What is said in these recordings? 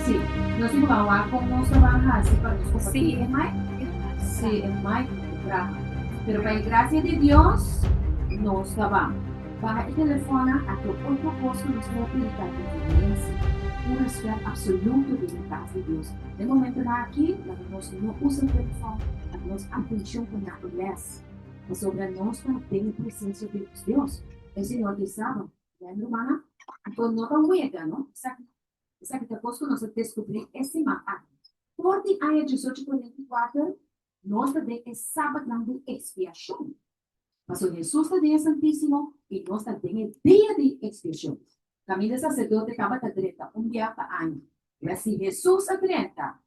Sí, nos tin ku ban wak kon nos ta ban hasi pa nos kompartí e mic. Sí, e mic no ta traha. Pero pa e grasia di Dios, nos ta ban. Baha e telefonnan anto otro kos ku nos por pidi ta deferensia, un rèspèt absoluto den e kas di Dios. Den momentonan aki, laga nos no usa telefòn, laga nos atenshon pone na e lès, pasobra nos ta den e presensia di nos Dios. E Señor di Saba, Amen, rumannan? Anto no ta wega, no? Esaki, esaki ta kos ku nos a deskubrí e siman aki. For di aña 1844, nos ta den e Sabatnan di Ekspiashon. Pasobra Hesus ta den e Santísimo i nos ta den e Dia di Ekspiashon. Kaminda e saserdote tabata drenta un bia pa aña. I asi Hesus a drenta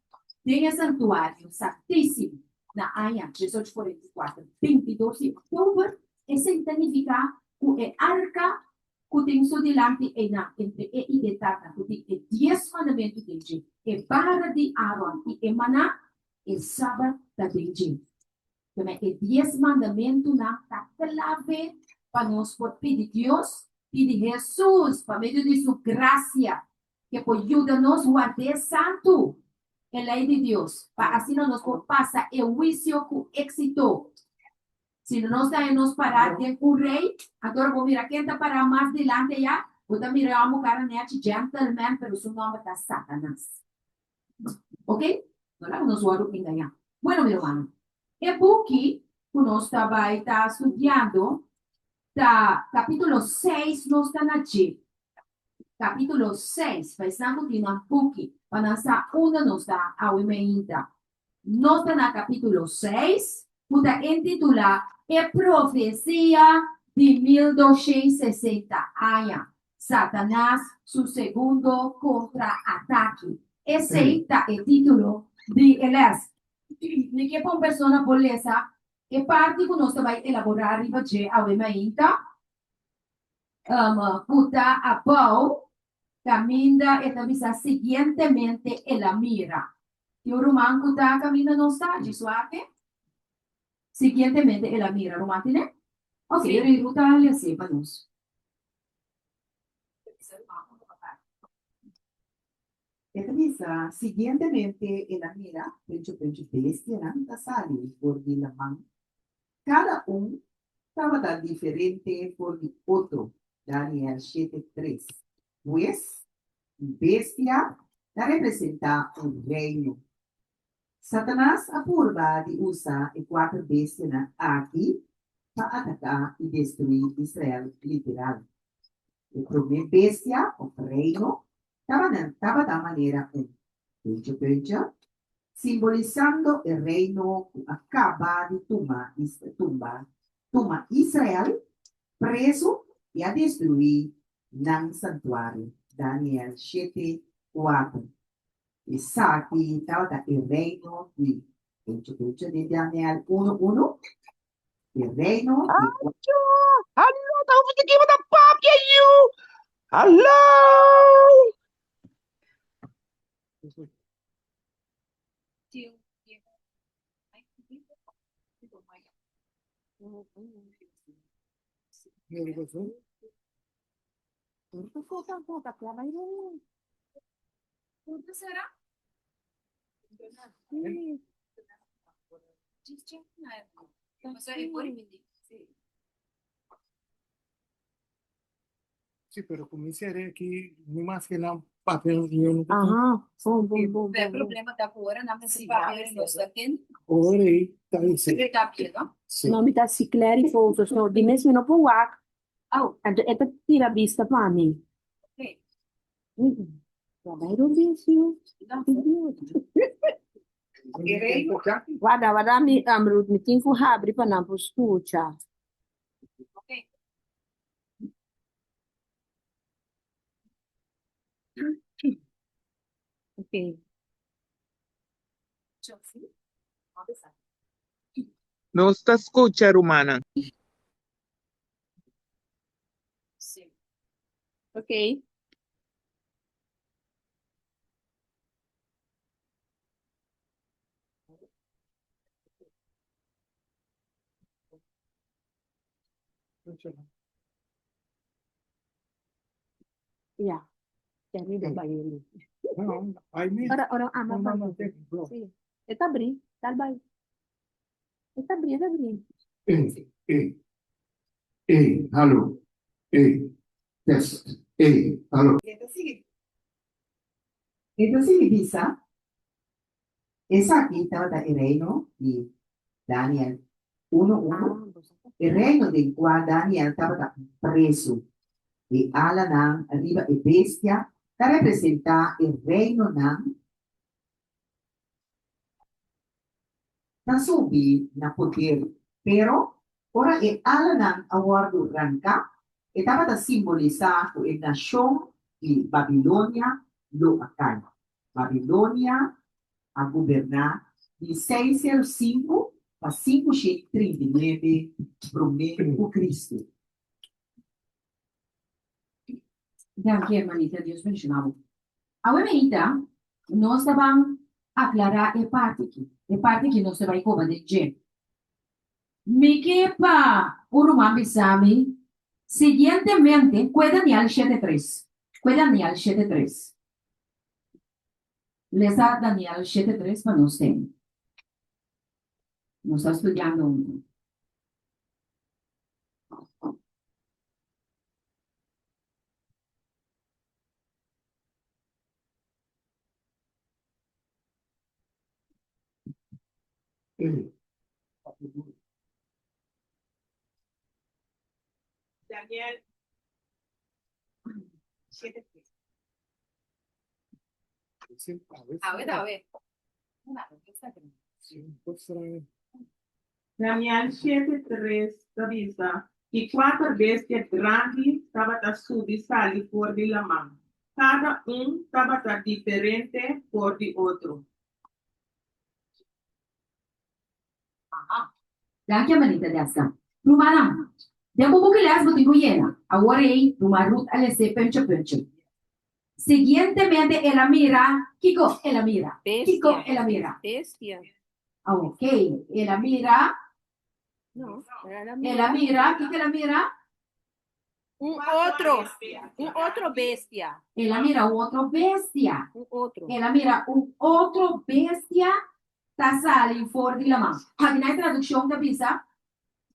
den e santuario santísimo na aña 1844, 22 di òktober. Esei ta nifiká ku e arka ku tin su dilanti einan entre e i e Tata, ku tin e Dies Mandamentu den dje, e bara di Aaron i e maná, e Sabat ta den dje. Tome e Dies Mandamentunan ta klave pa nos por pidi Dios, pidi Hesus pa medio di su grasia ke por yuda nos ward'é santu, e lei di Dios, pa asina nos por pasa e huisio ku éksito. Si no nos ta nos pará den un rei, anto ora bo mira ken ta pará mas dilanti ayá, bo ta mira e hòmber kara nèchi, gentleman, pero su nòmber ta Satanas. Ok? No laga nos wòrdu engañá. Bueno, mi rumannan, e buki ku nos ta bai ta studiando ta kapítulo seis nos ta na dje. Kapítulo seis, pa esnan ku tin nan buki, pa nan sa unda nos ta awe meinta. Nos ta na kapítulo seis, ku ta intitulá E Profesia di 1260 Aña, Satanas su Segundo Kontra-Atake. Esei ta e título di e lès. Mi ke pa un persona por lesa e parti ku nos ta bai elaborá riba dje awe mainta, ku ta abou kaminda e ta bisa siguientemente el a mira. Tin un ruman ku ta kaminda nos ta dje suave? Siguientemente el a mira. Ruman tine? Ok, Sí. Riru ta lese pa nos. E ta bisa, Siguientemente el a mira pencho pencho bestianan ta sali for di laman. Kada un tabata diferente for di otro, Daniel shete tres. Pues, un bestia ta representá un reino. Satanas a purba di usa e kuater bestianan aki pa ataká i destruí Israel literal. E promé bestia, òf reino, tabata manera un puncha puncha, simbolisando e reino ku a kaba di tuma tuma Israel prezu i a destruí nan santuario, Daniel shete, kuater. Esaki tabata e reino di puncha puncha den Daniel unu unu, e reino di Acho! Hallo, ta hopi di kiba ta papia yu! Hallo! Sí, pero ku mi sere aki, ni mas ke nan papia yo no Aha, bon, bon, bon, E bon, bon. problema ta ku ora nan mester papia y nos ta tende. Ora ei ta ese. Siempre ta pie, no? Sí. No, mi ta hasi clerical, dus no, di mes mi no por wak. Au. Anto e ta tira bista pa mi. Ok. Warda, warda mi, Ruth, mi tin ku habri pa nan por skucha. Ok. Nos ta skucha, rumannan. Ok. Ya. Terry bai eri. No, bai mi. Ora ora ama No, no, no, bai. te, bro. Sí. E ta abrí, tal bai. E ta abrí, e ta abrí. Ey, ey, ey, hallo, ey, test, ey, hallo. E ta sigui E ta sigui bisa, Esaki tabata e reino di Daniel uno uno, e reino den kua Daniel tabata presu. E alanan riba e bestia ta representá e reinonan ta subi na poder, pero ora e alanan a wòrdu ranká, e tabata simbolisá ku e nashon di Babilonia lo a kai. Babilonia a goberná di seis sero sinku pa 539 promé ku Kristu. Danki hermanita, Dios bendiciona bo. Awe meita nos ta ban aclara e parti aki, e parti ki nos ta bai coba den dje. Mi ke pa un ruman bisa mi siguientemente kue Daniel shete tres, kue Daniel shete tres. Lesa Daniel shete tres pa nos tende. Nos ta studiando huntu. Daniel shete tres. Awe ta awe. Daniel shete tres ta bisa, I kuater bestia grandi tabata subi sali for di laman, kada un tabata diferente for di otro. Danki Amanita Deska. Rumannan, den bo buki les bo tin ku yena. Awor ei, Ruman Ruth a les'é punche punche. Siguientemente el a mira, kiko el a mira? Kiko Bestia. el a mira? Bestia. Ok, el a mira, No, el a el a mira mira, kiko el a mira? un otro, un otro bestia, El a mira un otro bestia. un otro. El a mira un otro bestia ta sali for di laman. Aki na e tradukshon ta bisa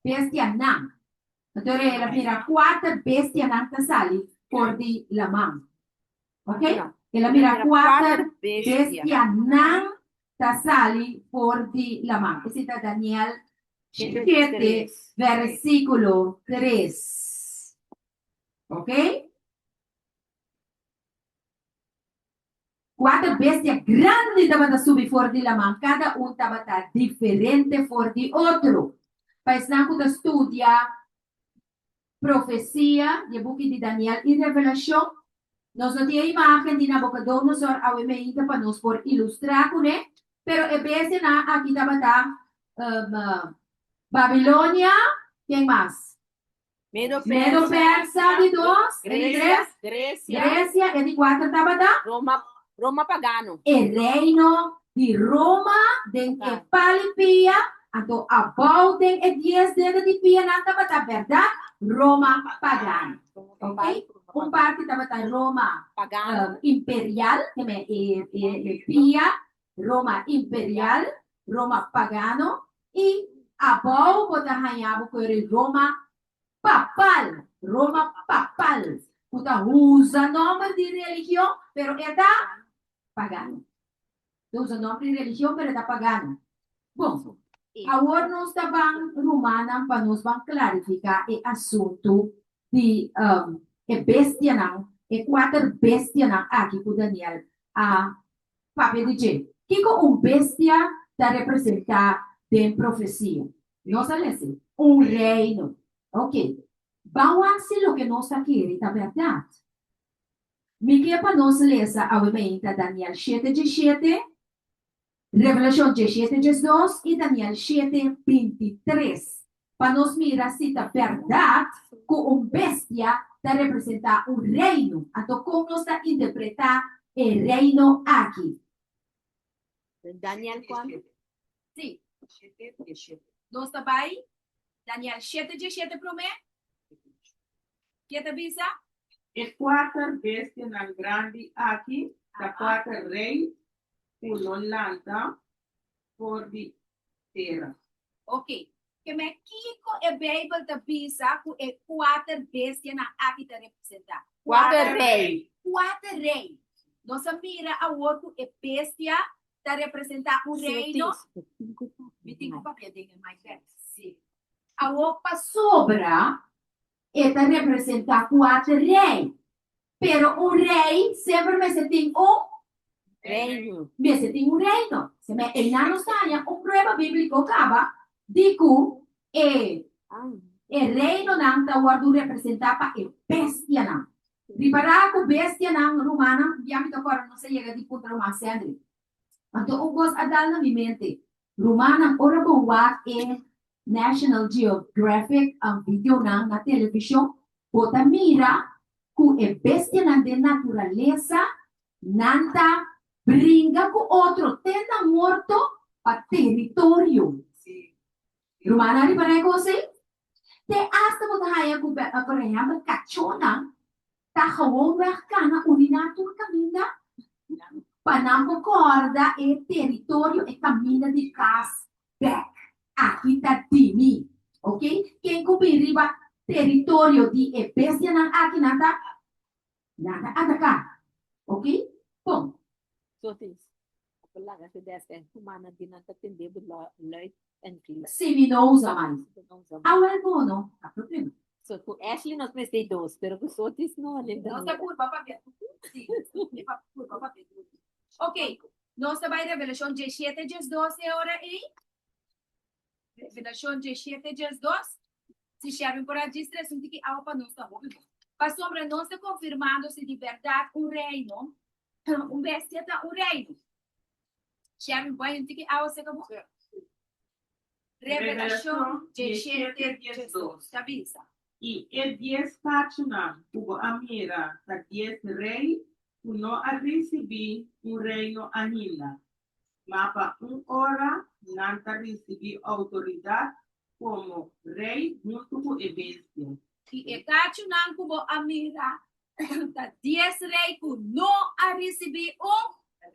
bestianan. Anto el a mira kuater bestianan ta sali for di laman. Ok? No, El a mira kuater bestia. bestianan ta sali for di laman. Esei ta Daniel 7, versíkulo 3. Ok? Kuater bestia grandi tabata subi for di laman, kada un tabata diferente for di otro. Pa esnan ku ta studia profesia di e buki di Daniel i Revelashon, nos no tin e imágen di Nabukodonosor awe meinta pa nos por ilustrá kuné, pero e bestianan aki tabata Babilonia, ken mas? Medo Medo Persa di dos, e di Grecia, tres, Grecia, Grecia, e di kuater tabata Roma, Roma pagano. e reino di Roma den e Pagano. pali pia, anto abou den e dies dedo di pianan tabata bèrdat Roma pagano. Ok? Un parti tabata Roma Pagano. imperial, ke men e e e pia, Roma imperial, Roma pagano, i abou bo ta haña bo ku e Roma papal, Roma papal, ku ta usa nòmber di religion, pero e ta pagano. Ta usa nòmber di religion, pero e ta pagano. Bon, awor nos ta ban rumannan pa nos ban klarifiká e asuntu di e bestianan, e kuater bestianan aki ku Daniel a Papia di dje. Kiko un bestia ta representá den profesia? Nos a lese, Un reino. Ok. Ban wak si loke nos ta kere ta bèrdat. Mi ke pa nos lesa awe mainta Daniel shete djeshete, Revelashon djeshete djesdos i Daniel shete bintitres pa nos mira si ta bèrdat ku un bestia ta representá un reino, anto kon nos ta interpretá e reino aki. Daniel kuantu? Sí. Nos ta bai Daniel shete djeshete promé. Ke ta bisa? E kuater bestianan grandi aki ta kuater rei ku lo lanta for di tera. Ok. Ke men kiko e Beibel ta bisa ku e kuater bestianan aki ta representá? Kuater rei. Kuater rei. Nos a mira awor ku e bestia ta representá un reino. Mi tin ku papia den e mic bek. Sí. Awor pasobra e ta representá kuater rei. Pero un rei semper mester tin un Reino. Mester tin un reino. Seme einan nos ta haña un prueba bíbliko kaba di ku e e reinonan ta wòrdu representá pa e bestianan. Ripará ku bestianan, rumannan, ya mi ta kòrda nos a yega di puntra ruman Sendri. Anto un kos a dal na mi mente, rumannan, ora bo wak e National Geographic videonan na televishon, bo ta mira ku e bestianan den naturalesa nan ta bringa ku otro te na morto pa teritorio. Rumannan ripará e kos ei? Te asta bo ta haña ku, por ehèmpel, kachónan ta gewoonweg kana uriná tur kaminda pa nan por kòrda e teritorio, e kaminda di kas bèk. Aki ta di mi. Ok? Ken ku bin riba teritorio di e bestianan aki nan ta nan ta ataká. Ok? Bon. Sotis, bo laga se des e humana di nan ta tende bo luid en clear. Si mi no usa mas. Si bo no usa mas. Awel bo no ta problema. So ku Ashley nos mester dos, pero ku Sotis no, linda Nos ta mira. purba papia Sí, mi pa purba papia tur. Ok, nos ta bai Revelashon diesshete diesdos e ora ei. Revelashon diesshete diesdos. Si Sherwin por a djis trese un tiki awa pa nos ta hopi bon. Pasobra nos ta konfirmando si di bèrdat un reino, un bestia ta un reino. Sherwin, bo a un tiki awa seka bo? Revelashon diesshete diesdos ta bisa. I e dies kachunan ku bo a mira ta dies rei ku no a risibí un reino ainda, ma pa un ora nan ta risibí outoridat komo rei huntu ku e bestia. I e kachunan ku bo a mira ta dies rei ku no a risibí un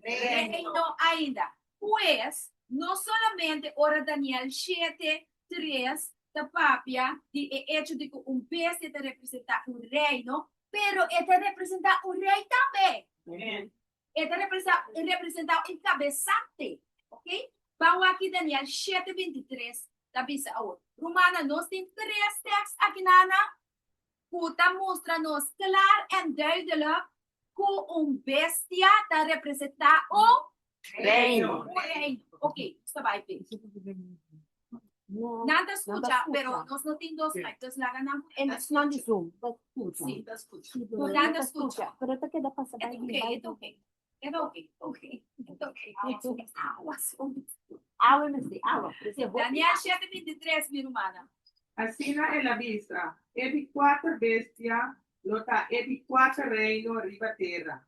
reino ainda. Pues, no solamente ora Daniel shete, tres ta papia di e echo di ku un bestia ta representá un reino, pero e ta representá un rei tambe. E ta representá un kabesante. Ok? Ban wak aki Daniel shete, bintitres ta bisa awor. Rumannan, nos tin tres tèks aki nana ku ta mustra nos klar en duidelijk ku un bestia ta representá un Reino. Un reino. Ok, nos ta bai pe. No, Nan ta nan ta skucha, pero skucha. nos no tin dos mic, dus laga nan ku En ta nan di skucha. Zoom, ta skucha. Sí. Sí, pero Nan nan ta ta skucha. skucha. Pero ta keda pasa E bai ta bin, ok, bai e ta bin. ok. E ta ok, ok. E ta ok. Awa, awa. Awa mester, awa. Presé hopi Daniel awa. shete bintitres, mi rumannan. Asina el a bisa, E di kuater bestia lo ta e di kuater reino riba tera,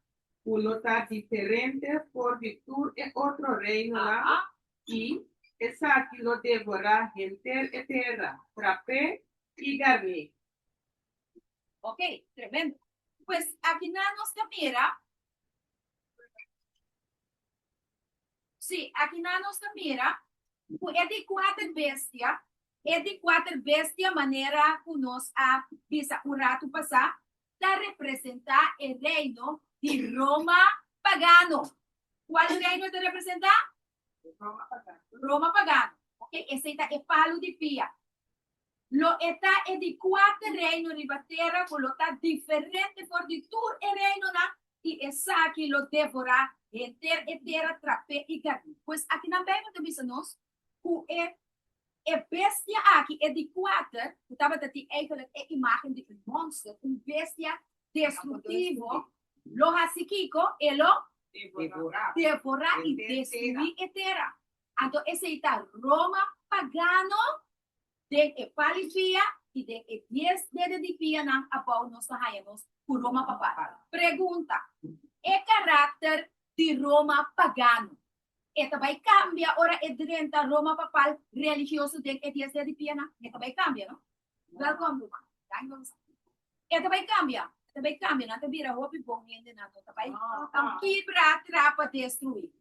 ku lo ta diferente for di tur e otro reinonan, i esaki lo devorá henter e tera, trap'é i garní. Ok, tremendo. Pues akinan nos ta mira, sí, akinan nos ta mira ku e di kuater bestia, e di kuater bestia manera ku nos a bisa un ratu pasá, ta representá e reino di Roma pagano. Kual reino e ta representá? Roma pagano. Ok, esei ta e palu di pia. Lo e ta e di kuater reino riba tera ku lo ta diferente for di tur e reinonan, i esaki lo devorá henter e tera, trap'é i gar'é. Pues akinan Beibel ta bisa nos ku e e bestia aki, e di kuater, ku tabata tin eigenlijk e imágen di un monster, un bestia destruktivo, lo hasi kiko? E lo devorá i destruí e tera. Anto esei ta Roma pagano den e pal di pia i den e dies dede di pianan abou nos ta haña nos ku Roma papal. Pregunta, E karakter di Roma pagano e ta bai kambia ora e drenta Roma papal religioso den e dies dede di pianan? E ta bai kambia, no? Welkom, ruman. Danki pa bisa. E ta bai kambia. Ta bai kambia, nan ta bira hopi bon hende, nan no ta bai kibra, trapa, destruí.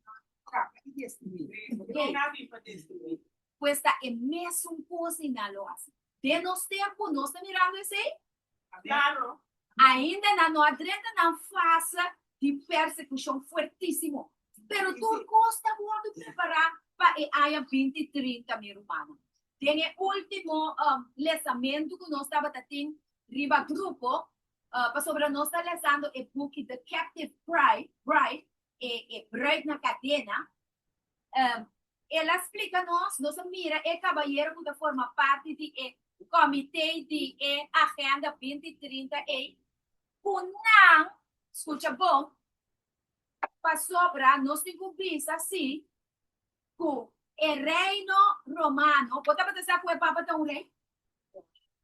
Trapa i destruí. Ok. Pues ta e mesun kos di nan lo hasi. Den nos tempu nos ta mirando esei? Claro. Ainda nan no a drenta nan fase di persekushon fuertísimo. Pero tur kos ta wòrdu prepará pa e aña 2030, mi rumannan. Den e último lesamentu ku nos tabata tin riba grupo, pasobra nos ta lesando e buki The Captive Bride, e bruid na kadena, el a splika nos, nos a mira e kabayero ku ta forma parti di e komité di e Agenda 2030 ei, ku nan, skucha bon, pasobra nos tin ku bisa si ku e reino romano, bo tabata sa ku e papa ta un rei?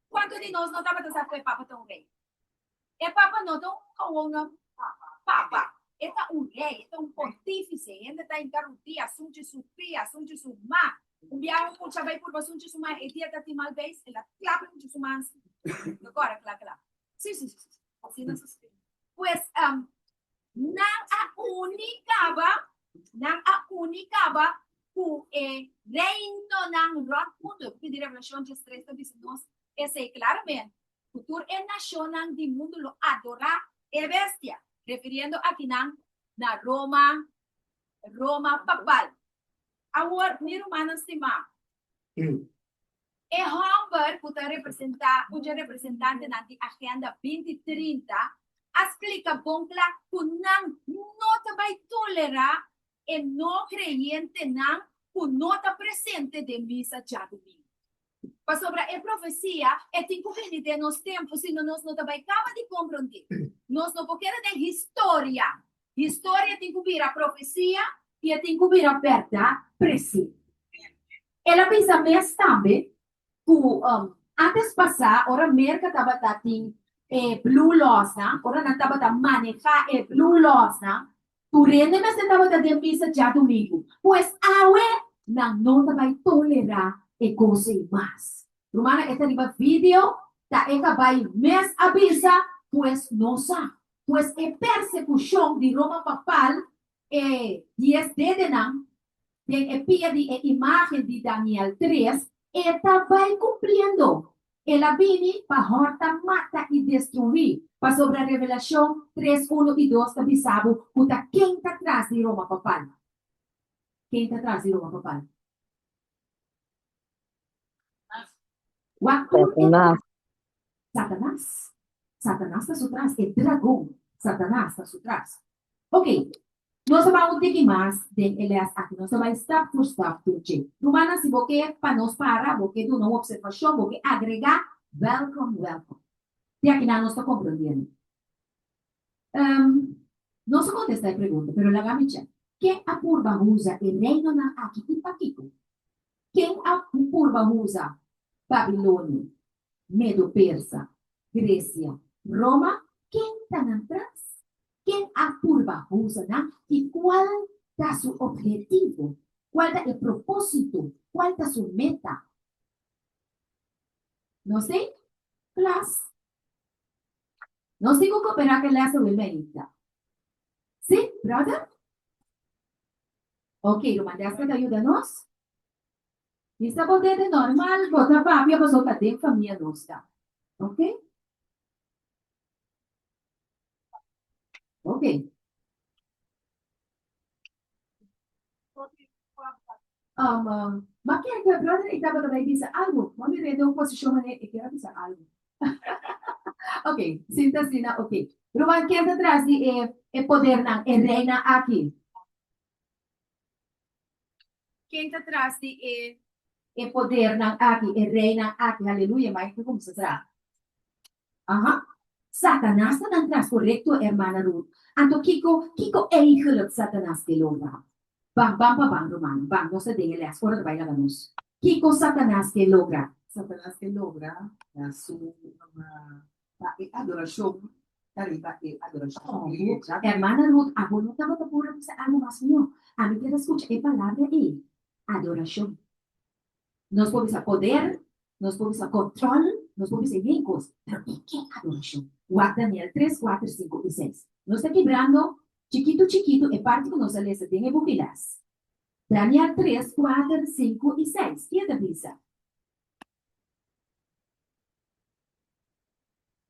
Kuantu di nos no tabata sa ku e papa ta un rei? E papa no ta un gewone papa, e ta un rei, e ta un pontífise. Hende ta hinka rudia, sunchi su pia, sunchi su man. Un biaha un mucha bai purba sunchi su man, e dia ta tin mal beis, el a klap e mucha su man asina. No kòrda kla kla. Sí, sí, sí, sí. Asina su spiritu. Pues, nan a uni kaba, nan a uni kaba ku e reinonan rònt mundu. E buki di Revelashon 13 ta bisa nos esei klaramente. ku tur e nashonnan di mundu lo adorá e bestia, refiriendo akinan na Roma, Roma papal. Awor, mi rumannan stimá, e hòmber ku ta representá un dje representantenan di Agenda 2030 a splika bon kla ku nan no ta bai tolerá e no kreyentenan ku no ta presente den misa djadumingu. Pasobra e profesia e tin ku bini den nos tempu, sino nos no ta bai kaba di komprondé. Nos no por keda den historia. Historia tin ku bira profesia i e tin ku bira bèrdat presente. El a bisa mes tambe ku antes pasá ora Merka tabata tin e blue laws-nan, ora nan tabata manehá e blue laws-nan, Tur hende mester tabata den misa djadumingu, pues awe nan no ta bai tolerá e kos ei mas. Rumannan, e ta riba video, ta e kabai mes a bisa, pues no sa. Pues e persekushon di Roma papal, e dies dedenan den e pia di e imágen di Daniel tres, e ta bai kumpliendo. El a bini pa hòrta, mata i destruí, pasobra Revelashon tres, unu i dos ta bisa bo ku ta ken ta tras di Roma papal. Ken ta tras di Roma papal? Wak tur e Satanas. Satanas. Satanas ta su tras, e dragon Satanas ta su tras. Ok, nos ta bai un tiki mas den e les aki. Nos ta bai stap for stap tur dje. Rumannan, si bo ke pa nos para, bo ke duna un opservashon, bo ke agregá, welkom, welkom. Te akinan nos ta komprondiendo. Um, nos a kontestá e pregunta, pero laga mi chèk. Ken a purba usa e reinonan aki i pakiko? Ken a purba usa Babilonia, Medo-Persa, Gresia, Roma? Ken ta nan tras? Ken a purba usa nan i kual ta su ophetivo? Kual ta e propósito? Kual ta su meta? Nos tin klas. Nos tin ku koperá ku e lès awe mainta. Sí, brother? Ok, ruman Desca ta yuda nos. Bisa bo dede normal, bo ta papia pasobra ta den famia nos ta. Ok? Ok. Um, um, ma kier ke brother i tabata bai bisa algo. Ma mi rende un posishon mane e kier a bisa algo. Ok, sinta asina, ok. Ruman, ken ta tras di e e podernan, e reinan aki? Ken ta tras di e e podernan aki, e reinan aki? Haleluya, ma ke kumsa tra. Aha. Satanas ta nan tras, korekto, hermana Ruth. Anto kiko, kiko eigenlijk Satanas ke logra? Ban, ban pa ban, rumannan, ban, nos ta den e les, ora ta bai laga nos. Kiko Satanas ke logra? Satanas ke logra na su pa e adorashon ta riba e adorashon di Oh, hermana Ruth, abo no tabata por a bisa algo mas mihó. Ami kier a skucha e palabra ei, adorashon. Nos por bisa poder, nos por bisa kontròl. Nos por bisa yen kos, pero e ke adorashon. Wak Daniel tres, kuater, sinku i seis. Nos ta kibrando chikitu chikitu e parti ku nos a lesa den e buki les. Daniel tres, kuater, sinku i seis. Ke ta bisa?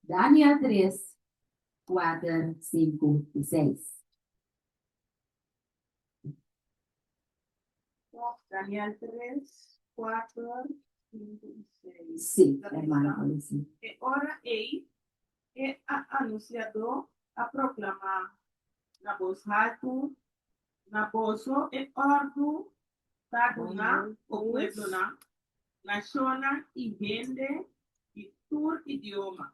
Daniel tres, kuater, sinku i seis. Daniel 3, 4, 5 i 6. Sí, hermana, ahora sí. E ora ei, e anunsiadó a proklamá na bos haltu, Na boso e òrdu ta duná, o pueblonan, nashonnan i hende di tur idioma,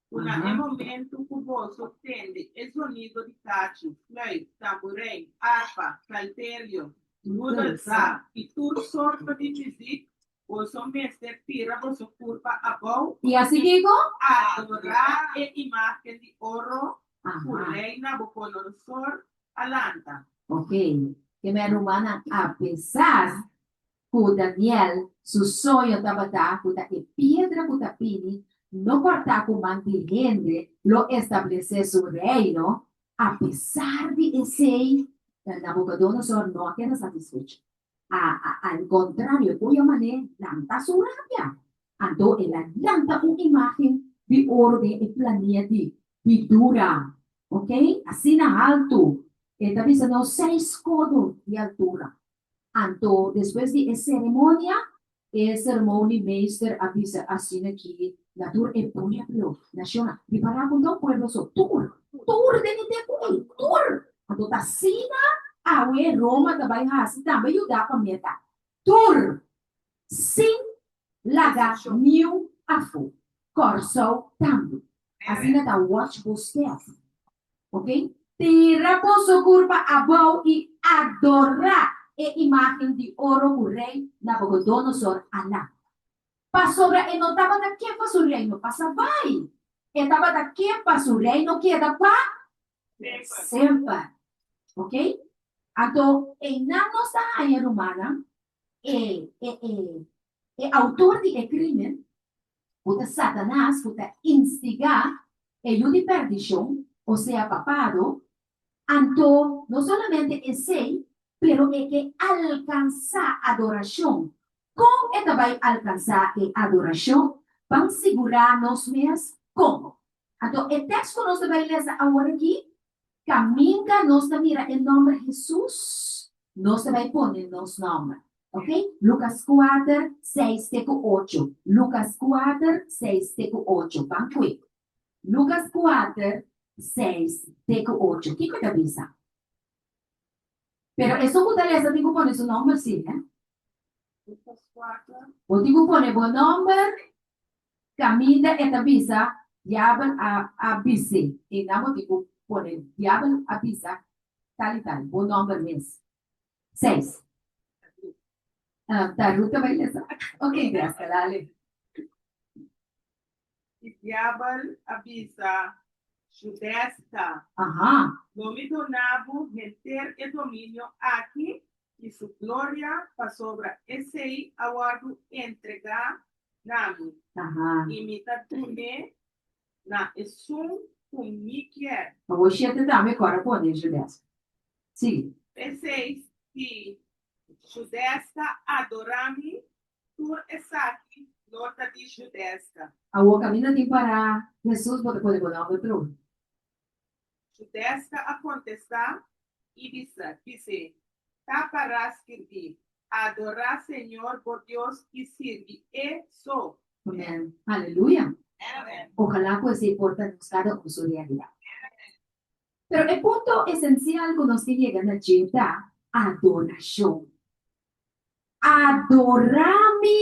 ku na e momentu ku boso tende e zonido di kachu, fluit, tamburein, arpa, salterio, doedelzak i tur sorto di muzik, boso mester tira boso kurpa abou I hasi kiko? adorá e imágen di oro ku Rei Nabukodonosor a lanta. Ok, ke mi rumannan, apesar ku Daniel su soño tabata ku ta e piedra ku ta bini no kòrtá ku man di hende lo establesé su reino, apesar di esei Nabukodonosor no a keda satisfecho. A, a, al kontrario, e koyo man'é lanta su rabia. Anto el a lanta un imágen di oro den e plania di di Dura, ok, asina haltu, e ta bisa nos seis kodo di altura. Anto despues di e seremonia, e sermonimeester a bisa asina ki na tur e pueblo, nashonnan, ripará ku no pueblo so, tur, tur den e tempu ei, tur! Anto ta asina awe Roma ta bai hasi tambe yuda pa meta, tur! Sin laga niun afó. Kòrsou tambe. Asina ta watch bo step. Ok? Tira boso kurpa abou i adorá e imágen di oro ku Rei Nabukodonosor a lanta. Pasobra e no tabata ke pa su reino pasa bai, e tabata ke pa su reino keda pa semper. Ok? Anto einan nos ta haña, rumannan, e e e e autor di e crimen, ku ta Satanas, ku ta instigá e yu di perdishon, osea papado, anto no solamente esei, pero e ke alkansá adorashon. Kon e ta bai alkansá e adorashon? Ban sigurá nos mes kon. Anto e tèks ku nos ta bai lesa awor aki Kaminda nos ta mira e nòmber Hesus, nos ta bai pone nos nòmber. Ok? Lukas kuater, seis te ku ocho. Lukas kuater, seis te ku ocho. Ban kue. Lukas kuater, seis te ku ocho. Kiko e ta bisa? Pero esun ku ta lesa tin ku pone su nòmber sí, hè? Lukas kuater. Bo tin ku pone bo nòmber. Kaminda e ta bisa, Diabel a a bis'é. Einan bo tin ku pone Diabel a bisa tal i tal, bo nòmber mes. Seis. Ta Ruth ta bai lesa? Ok, gracia, dale. I Diabel a bisa Judesta, Aha. Lo mi duna bo henter e dominio aki i su gloria, pasobra esei a wòrdu entregá na mi, i mi ta dun'é na esun ku mi kier. Awor shete tambe kòrda pone Judes. Sigui. P'esei, si Judes ta adorá mi, tur esaki lo ta di Judeska. Awor kaminda tin pará Hesus, bo ta pone bo nòmber tru. Judeska a kontestá i bisa, bis'é, Ta pará skirbí, Adorá Señor bo Dios i sirbi E so. Amen. Aleluya. Ojalá ku esei por ta nos kada un su realidat. Pero e punto esensial ku nos ke yega na dje ta adorashon. Adorá mi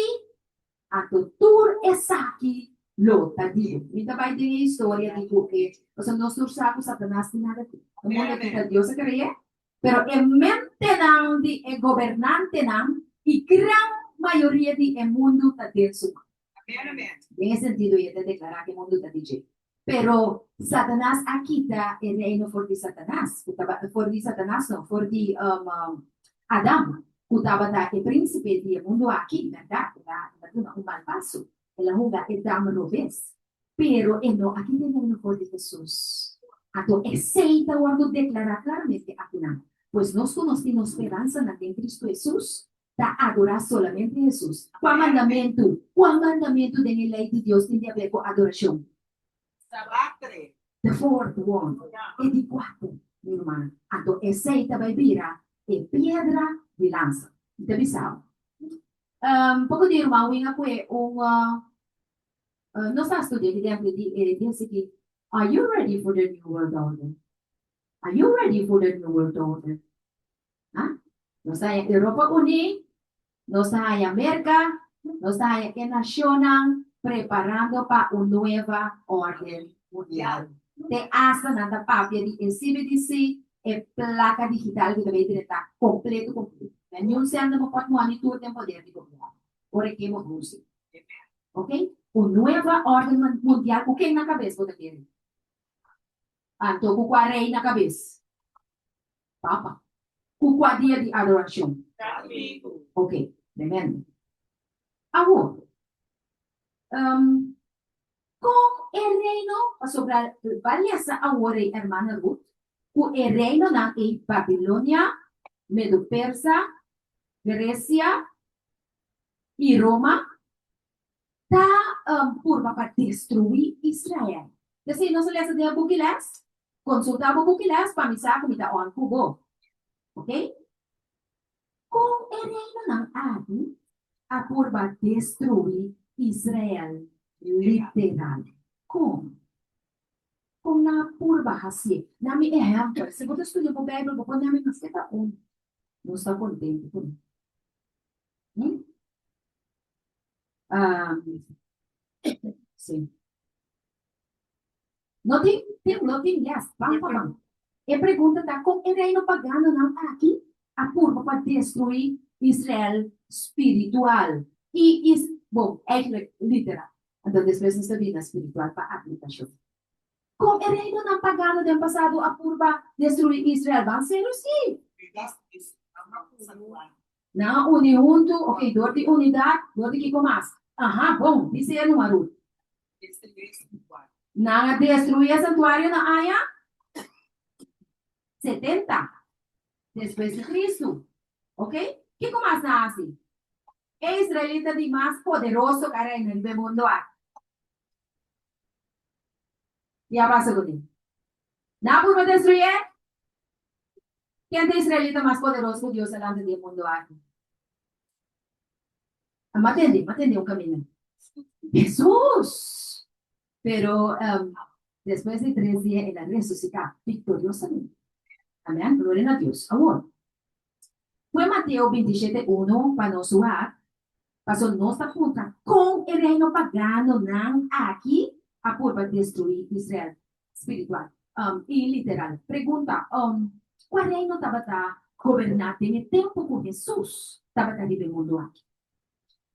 Anto tur esaki lo ta di bo. Mi ta bai den e historia di ku e, pasobra nos tur sa ku Satanas tin nada ku. E mundu aki ta Dios a kre'é, pero e mentenan di e gobernantenan i gran mayoria di e mundu ta den su man. Den e sentido ei e ta deklará ku e mundu ta di dje. Pero Satanas a kita e reino for di Satanas, ku tabata, for di Satanas no, for di Adam, ku tabata e prínsipe di e mundu aki, bèrdat? El a duna un mal paso. El a hunga e dam robes, pero e no a kita e reino for di Hesus. Anto esei ta wòrdu deklará klaramente akinan. Pues nos ku nos tin nos speransanan den Kristu Hesus, ta adorá solamente Hesus. Kua mandamentu? Kua mandamentu den e Lei di Dios tin di haber ku adorashon? The fourth one, e di kuater, mi rumannan. Anto esei ta bai bira e piedra di lansa. Mi ta bisa bo. Poko di ruman win a kue un, nos ta studia ki dentro di e dia siki, Are you ready for the new world order? Are you ready for the new world order? Ha? Nos ta haña Europa Uní, nos ta haña Merka, nos ta haña e nashonnan preparando pa un nueva orden mundial. Te asta nan ta papia di e CBDC, e plaka digital ku ta bay drenta kompleto kompleto. Na niun sèn bo pòt mòni tur den poder di gobièrnu. Ora ke bo huse. Ok? Un nueva orden mundial ku ken na kabes bo ta kere? Anto ku kua rei na kabes? Papa. Ku kua dia di adorashon? Ok, tremendo. Awor, um, kon e reino, pasobra ba lesa awor ei hermana Ruth, ku e reinonan ei Babilonia, Medo-Persa, Gresia i Roma ta purba pa destruí Israel. P'esei nos a lesa den e buki les. Konsultá bo buki les pa mi sa ku mi ta on ku bo. Ok? Kon e reinonan aki a purba destruí Israel literal? Kon? Kon nan a purba hasié? Na mi ehèmpel, si bo ta studia bo Beibel, bo por nami maske ta un. Nos ta kontentu kuné. Hm? Um, sí. No tin, tin, no tin, yes, ban pa ban. E pregunta ta kon e reino paganonan aki a purba pa destruí Israel spiritual i is, bon, eigenlijk literal. Anto despues nos ta bini na spiritual pa aplikashon. Kon e reinonan pagano den pasado a purba destruí Israel? Ban serio sí. Nan a uni huntu, ok, dor di unidat, dor di kiko mas? Aha, bon, bisa e numa Ruth. Nan a destruí e santuario na aña 70 despues di Kristu. Ok, kiko mas nan a hasi? E israelita di mas poderoso ku a reina riba e mundu aki. I a pasa kuné. Nan a purba destruyé? Ken ta israelita mas poderoso ku Dios a lanta di e mundu aki? A tende, a tende un kaminda. Hesus! Pero despues di tres dia el a resusitá viktoriosamente. Amèn. Gloria na Dios. Awor, Fue Mateo bintishete uno pa nos wak, paso nos ta puntra kon e reino paganonan aki a purba destruí Israel spiritual i literal. Pregunta, Kua reino tabata goberná den e tempu ku Hesus tabata riba e mundu aki?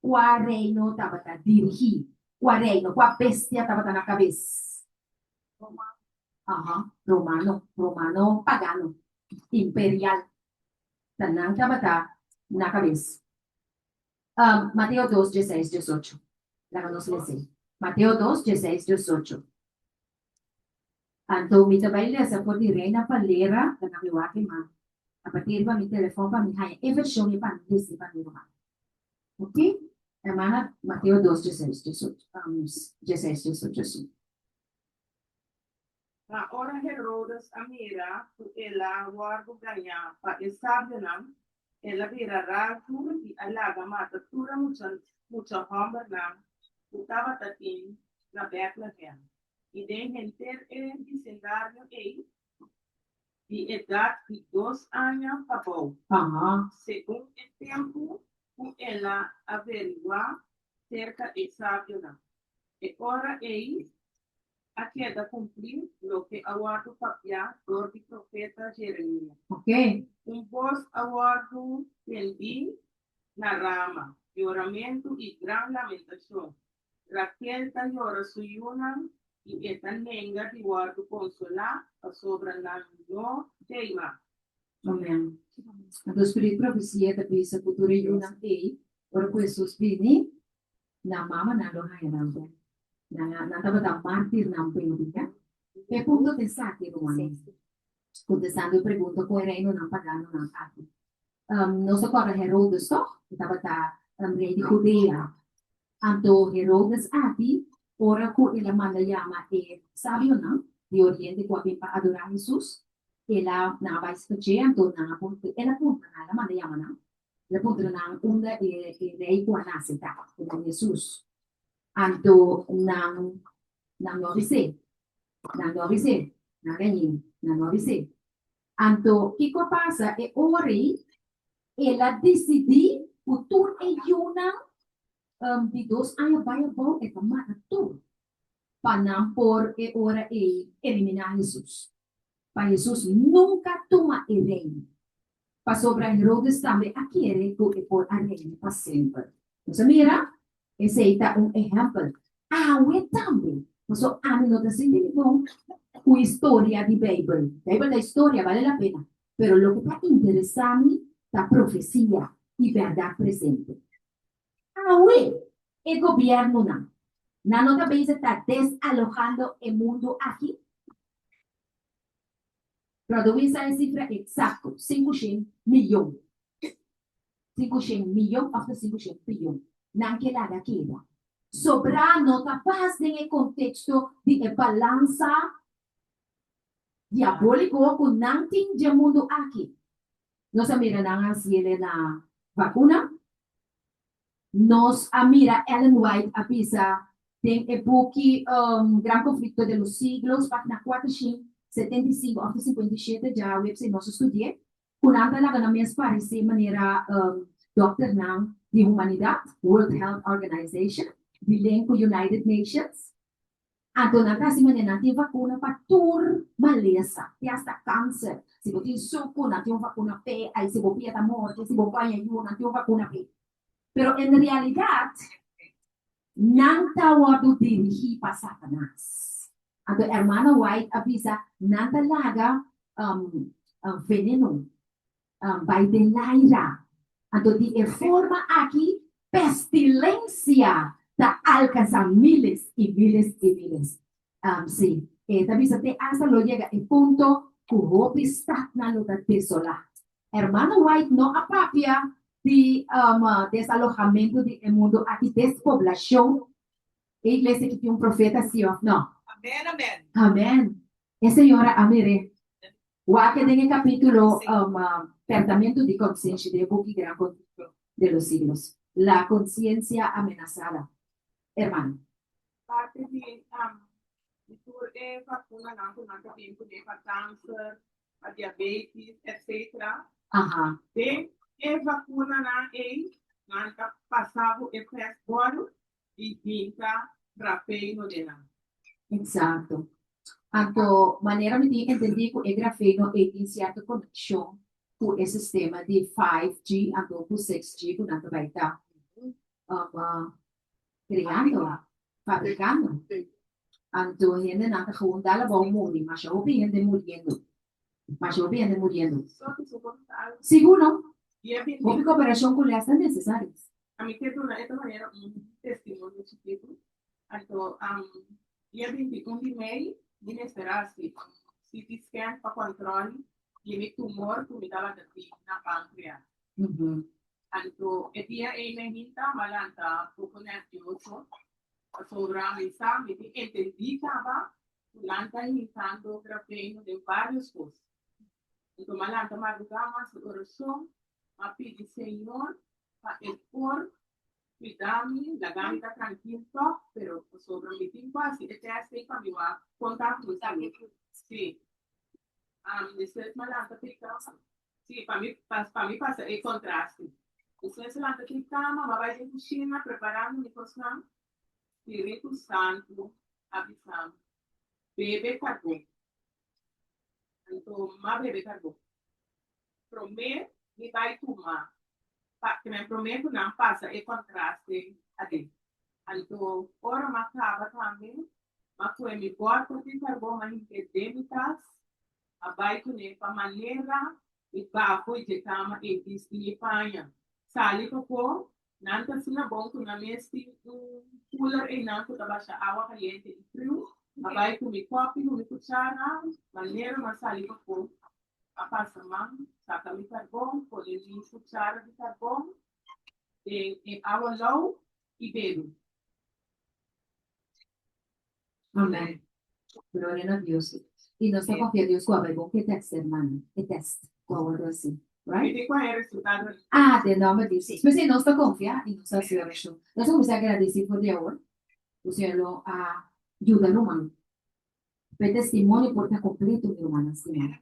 Kua reino tabata dirigí? Kua reino, kua bestia tabata na kabes? Aha, romano, romano pagano, imperial. Ta nan tabata na kabes. Mateo dos, dieseis, diesocho. Laga nos lesa. Mateo dos, dieseis, diesocho. Anto mi ta bai lesa for di Reina Valera, laga mi wak e man. A partir riba mi telefon pa mi haña e vershon e pa mi lesa pa mi ruman. Ok? Hermana, Mateo dos, dieseis, diesocho. Dieseis, diesocho, si. Ma ora Herodes a mira ku el a wòrdu gañá pa e sabionan, el a bira ratu i a laga mata tur e mucha hòmbernan ku tabata tin na Bètlehèm i den henter e bisindario ei, di edat di dos aña pa bou, segun e tempu ku el a averiguá serka e sabionan. E ora ei a keda kumplí loke a wòrdu papiá dor di profeta Jeremías. Un bos a wòrdu tendí na Rama, yoramentu i gran lamentashon. Raquel ta yora su yunan i e ta nenga di wòrdu konsolá pasobra nan no t'ei mas. Amèn. Anto spiritu profesia ta bisa ku tur e yunan ei, ora ku Hesus bini. Nan mamanan lo haña nan bèk. Nan a, nan tabata mártir nan baby, ya. E punto ta esaki, rumannan. Kontestando e pregunta kon e reinonan paganonan aki. Nos ta kòrda Herodes, tòg? E tabata rei di Judea. Anto Herodes aki, ora ku el a manda yama e sabionan di oriente ku a bin pa adorá Hesus, el a, nan a bai skach'é, anto nan a puntra, el a puntra nan, el a manda yama nan, el a puntra nan unda e e rei ku a nase ta, ku ta Hesus. Anto nan, nan no a bis'é, nan no a bis'é, nan gañ'é, nan no a bis'é. Anto kiko a pasa? E ora ei el a disidí ku tur e yunan di dos aña bai abou e ta mata tur, pa nan por e ora ei eliminá Hesus, pa Hesus nunka tuma e reino. Pasobra Herodes tambe a kere ku e por a reina pa semper. Nos a mira? Esei ta un ehèmpel. Awe tambe, pasobra ami no ta sinti mi bon ku historia di Beibel. Beibel ta historia, bale la pena. Pero loke ta interesá mi ta profesia i bèrdat presente. Awe, e gobièrnunan, nan no ta bezig ta desalohando e mundu aki? Produí sa e sifra eksakto, 500 miyon. 500 miyon òf ta 500 biyon. Nan ke laga keda. Sobrá no ta pas den e konteksto di e balansa diabóliko ku nan tin dje mundu aki. Nos a mira nan hasiele na vakuna. Nos a mira Ellen White a bisa den e buki Gran Conflicto de los Siglos, página 475 òf ta 57, djaweps ei nos a studi'é, ku nan ta laga nan mes paresé manera dòkternan di humanidat, World Health Organization, di len ku United Nations. Anto nan ta hasi manera nan tin vakuna pa tur malesa, te asta kanser. Si bo tin suku, nan tin un vakuna p'e, ai si bo pia ta morto, si bo paña yu, nan tin un vakuna p'e. Pero en realidat, nan ta wòrdu dirigí pa Satanas. Anto Hermana White a bisa, nan ta laga veneno bai den laira. Anto di e forma aki pestilensia ta alkansá miles i miles i miles. Sí, e ta bisa te asta lo yega e punto ku hopi statnan lo ta desolá. Hermano White no a papia di desalohamentu di e mundu aki, despoblashon. E iglesia ki tin un profeta, sí òf no? Amèn, amèn. Amèn. E señora a mir'é. Wak den e capítulo Pertamentu di Konsenshi den e buki Gran Conflicto de los Siglos, La Conciencia Amenazada. Hermano. Parti di di tur e vacunanan cu nan ta bin cune pa cancer, pa diabetes, etc. Aha. Den e vacunanan ey nan ta pasa bo e testbol i hinka grafeno den nan. Exacto. Anto, manera mi tin entendí ku e grafeno ei tin sierto konekshon ku e sistema di 5G anto ku 6G ku nan ta bai ta kreando, fabrikando. Anto hendenan ta gewoon dal abou muri, masha hopi hende muriendo. Masha hopi hende muriendo. Sigur no. Hopi koperashon ku les ta nesesario. Ami ke duna e ta manera un testimonio chikitu. Anto dia 21 di mei mi mester a hasi un CT scan pa kòntròl di mi tumor ku mi tabata tin na pankreas. Anto e dia ei mi hinta m'a lanta poko nervioso pasobra mi sa mi tin entendí kaba ku nan ta hinkando grafeno den vários kos. Anto m'a lanta madrugá m'a hasi orashon, m'a pidi Señor pa e por cuida mi, laga mi ta trankil tog, pero pasobra mi tin cu haci e test ei pa mi wak con ta cu mi salud. Sí. Despues mi a lanta p'e cama. Sí, pa mi, pa mi pasa e contraste. Despues mi a lanta p'e cama, mi a bai den cushina preparando mi cosnan. Spiritu Santu a bisa mi, Bebe carbon. Anto mi a bebe carbon. Promé mi bai tuma pa ke men promé ku nan pasa e kontraste aden. Anto ora m'a kaba tambe m'a kue mi bòter di karbon m'a hink'é den mi tas, m'a bai kuné pa manera mi baho i dje kama ei bisti mi paña. Sali pafó. Nan ta asina bon ku nan mes tin un cooler einan ku ta basha awa kayente i friu. A bai ku mi kòpi ku mi kuchara, manera mi a sali pafó, a pasa man, saka mi karbon, pone mi kuchara di karbon den e awa lou i bebe. Amen. Gloria na Dios. I nos ta konfia Dios ku a bai bon ku e tèst, hermano. E tèst ku a wòrdu hasi. Right? Mi tin kua e resultado. Ah, den nòmber di Jesus. P'esei nos ta konfia i nos ta hasi orashon. Nos a kuminsá gradisí for di awor ku Señor lo a yuda ruman pa e testimonio por ta kompleto, mi rumannan stimá.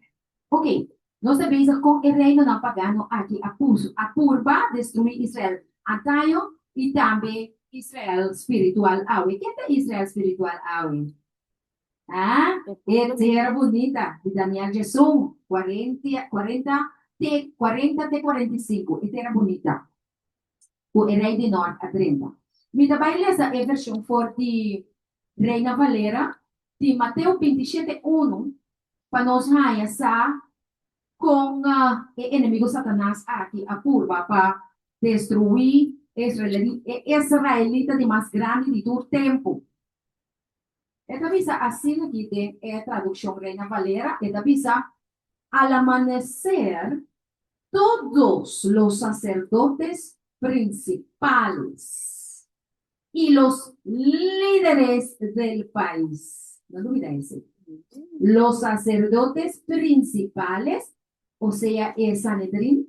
Ok, nos ta bezig kon e reinonan pagano aki a puso, a purba destruí Israel antaño i tambe Israel spiritual awe. Ken ta Israel spiritual awe? Ah, e tera bunita di Daniel djesun, kuarenta, kuarenta te kuarenta te 45, e tera bunita ku e rei di nort a drenta. Mi ta bai lesa e vershon for di Reina Valera di Mateo 27 unu pa nos haña sa kon e enemigo Satanas aki a purba pa destruí e israelita di mas grandi di tur tempu. E ta bisa asina aki den e tradukshon Reina Valera, e ta bisa, Al amaneser, todos los sacerdotes principales y los líderes del país. No lubida ese. Los sacerdotes principales, o sea e Sanedrin,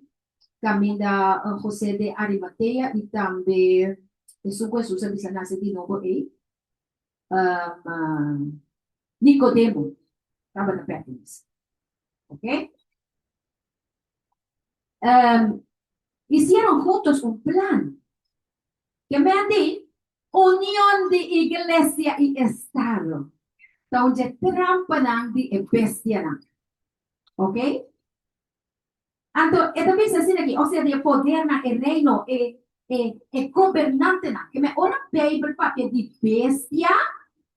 caminda José de Arimatea y tambe esun cu Jesús a bisa nace di nobo ey, Nicodemo, tabata pertenece. Ok? Hicieron juntos un plan. Ke men di union di iglesia i estado ta un dje trampanan di e bestianan. Ok? Anto e ta bisa asina aki, osea di e podernan, e reino, e e e gobernantenan. Ke men ora Beibel papia di bestia,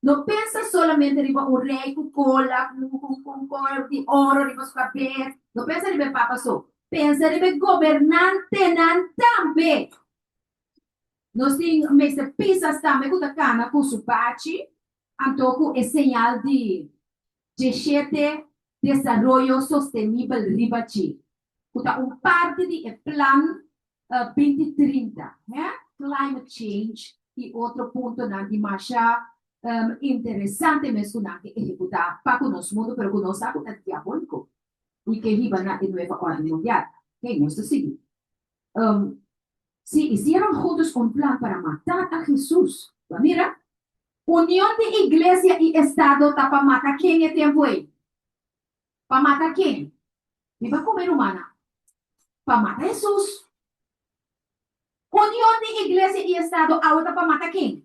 no pensa solamente riba un rei ku kola, ku ku ku kor di oro riba su kabes, no pensa riba e papa so. Pensa riba e gobernantenan tambe. Nos tin mester pisas tambe ku ta kana ku su bachi, anto ku e señal di djeshete Desaroyo Sostenibel riba dje, ku ta un parti di e plan binti trinta, he, climate change i otro puntonan di masha interesante mes ku nan ke ehekutá pa ku nos mundu, pero ku nos sa ku ta diabóliko i ke hiba na e nueva orden mundial. Hey, nos ta sigui. Sí, hicieron juntos un plan para matar a Jesús. Bo mira? Union di iglesia i estado ta pa mata ken e tempu ei? Pa mata ken? Mi ba come rumannan. Pa mata Jesús. Union di iglesia i estado awe ta pa mata ken?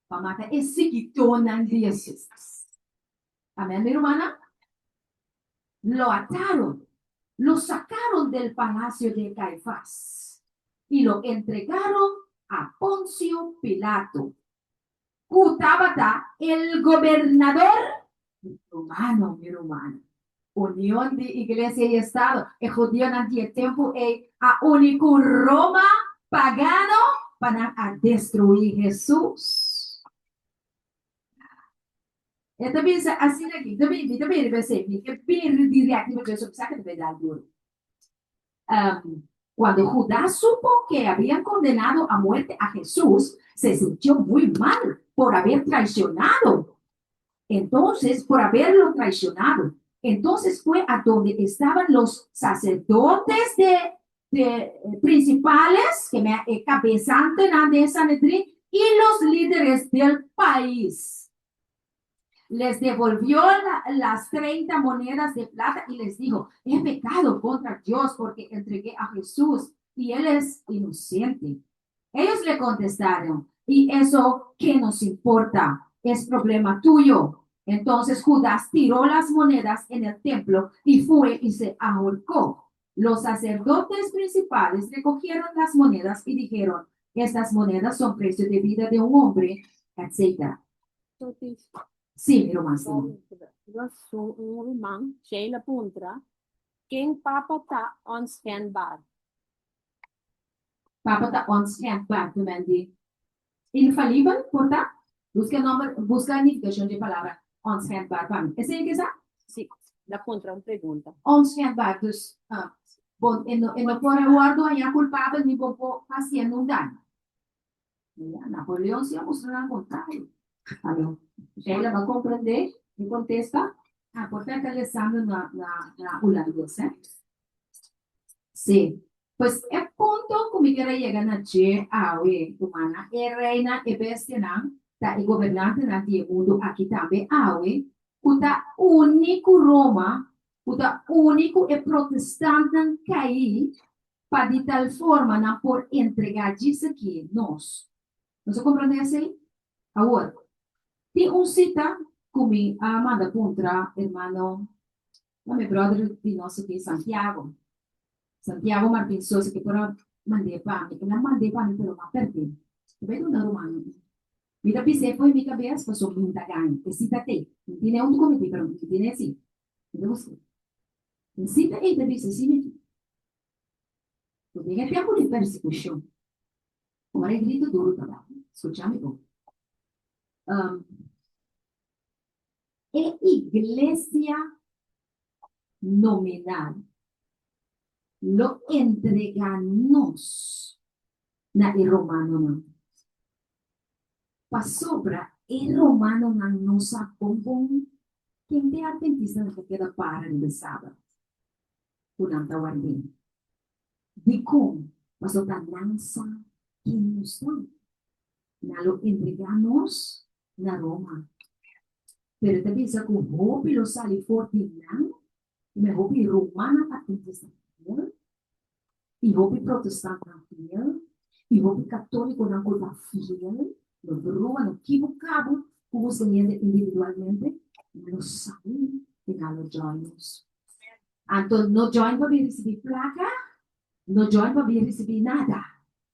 Pa mata e siguidónan di Jesús. Amén, mi rumannan? Lo ataron, lo sacaron del palacio de Caifás y lo entregaron a Poncio Pilato, cu tabata el gobernador romano, mi rumannan. Union di Iglesia y Estado, e hudionan di e tempu ei a uni cu Roma pagano pa nan a destrui Hesus. E ta bisa asina aki, mi ta bin, mi ta bin riba esei, mi ke bin direct riba dje, so mi sa ke ta bay dal duro. Um, cuando Judas supo que habían condenado a muerte a Jesús, se sintió muy mal por haber traicionado. Entonces, por haberlo traicionado. Entonces fue a donde estaban los sacerdotes de, de eh, principales, que me eh, cabesantenan de Sanedrín, y los líderes del país. Les devolvió la, las 30 monedas de plata y les dijo, he pecado contra Dios porque entregué a Jesús y él es inocente. Ellos le contestaron, ¿y eso qué nos importa? Es problema tuyo. Entonces Judas tiró las monedas en el templo y fue y se ahorcó. Los sacerdotes principales recogieron las monedas y dijeron, estas monedas son precio de vida de un hombre, etc. Sí, mi ruman stima. Un ruman, Sheila puntra, ken papa ta onschendbaar? Papa ta onschendbaar, te men di infalibel, por ta? Buska e nomber, buska e nifikashon di e palabra onschendbaar pa mi. Esei ke sa? Si, la puntra un pregunta. Onschendbaar, dus bo e no e no por a wòrdu hañá kulpabel ni bo por hasié nun daño. Ya, Napoleon si a mustra nan kontrario. Alo, Sheila bo a komprendé mi kontesta? Ah, por ta ta lesando na na na hulandes, eh? Sí. Pues e punto ku mi kier a yega na dje awe, rumannan, e reinan, e bestianan, ta e gobernantenan di e mundu aki tambe awe, ku ta uni ku Roma, ku ta uni ku e protestantnan kaí, pa di tal forma nan por entregá djis aki nos. Nos a komprendé esei? Awor, tin un sita ku mi a manda puntra hermano, mi bròder di nos aki, Santiago. Santiago Martin Sosa ke por a mand'é pa mi. El a mand'é pa mi pero m'a pèrd'é. Ta bai duna rumannan un. Mi ta bis'é fo'i mi kabes pasobra mi ta gaña. E si ta t'ei. Mi tene un komití pero mi tene si. Mi ta busk'é. E si ta ei ta bisa si mi Ku den e tempu di persekushon, ora e gritu duru ta dal, skucha mi bon. E iglesia nominal lo entregá nos na e romanonan, pasobra e romanonan no sa bon bon ken ta e atventistanan ku keda para riba e sabat ku nan ta ward'é. Dikon? Pasobra nan sa ken nos ta. Nan lo entregá nos na Roma. Pero e ta bisa ku hopi lo sali for di nan, i men hopi rumannan atventisnan fiel, i hopi protestantnan fiel, i hopi katólikonan ku ta fiel, lo brua, no kibuká bo ku buska hende individualmente, nan lo sali i nan lo join nos. Anto no join pa bin risibí plaka, no join pa bin risibí nada,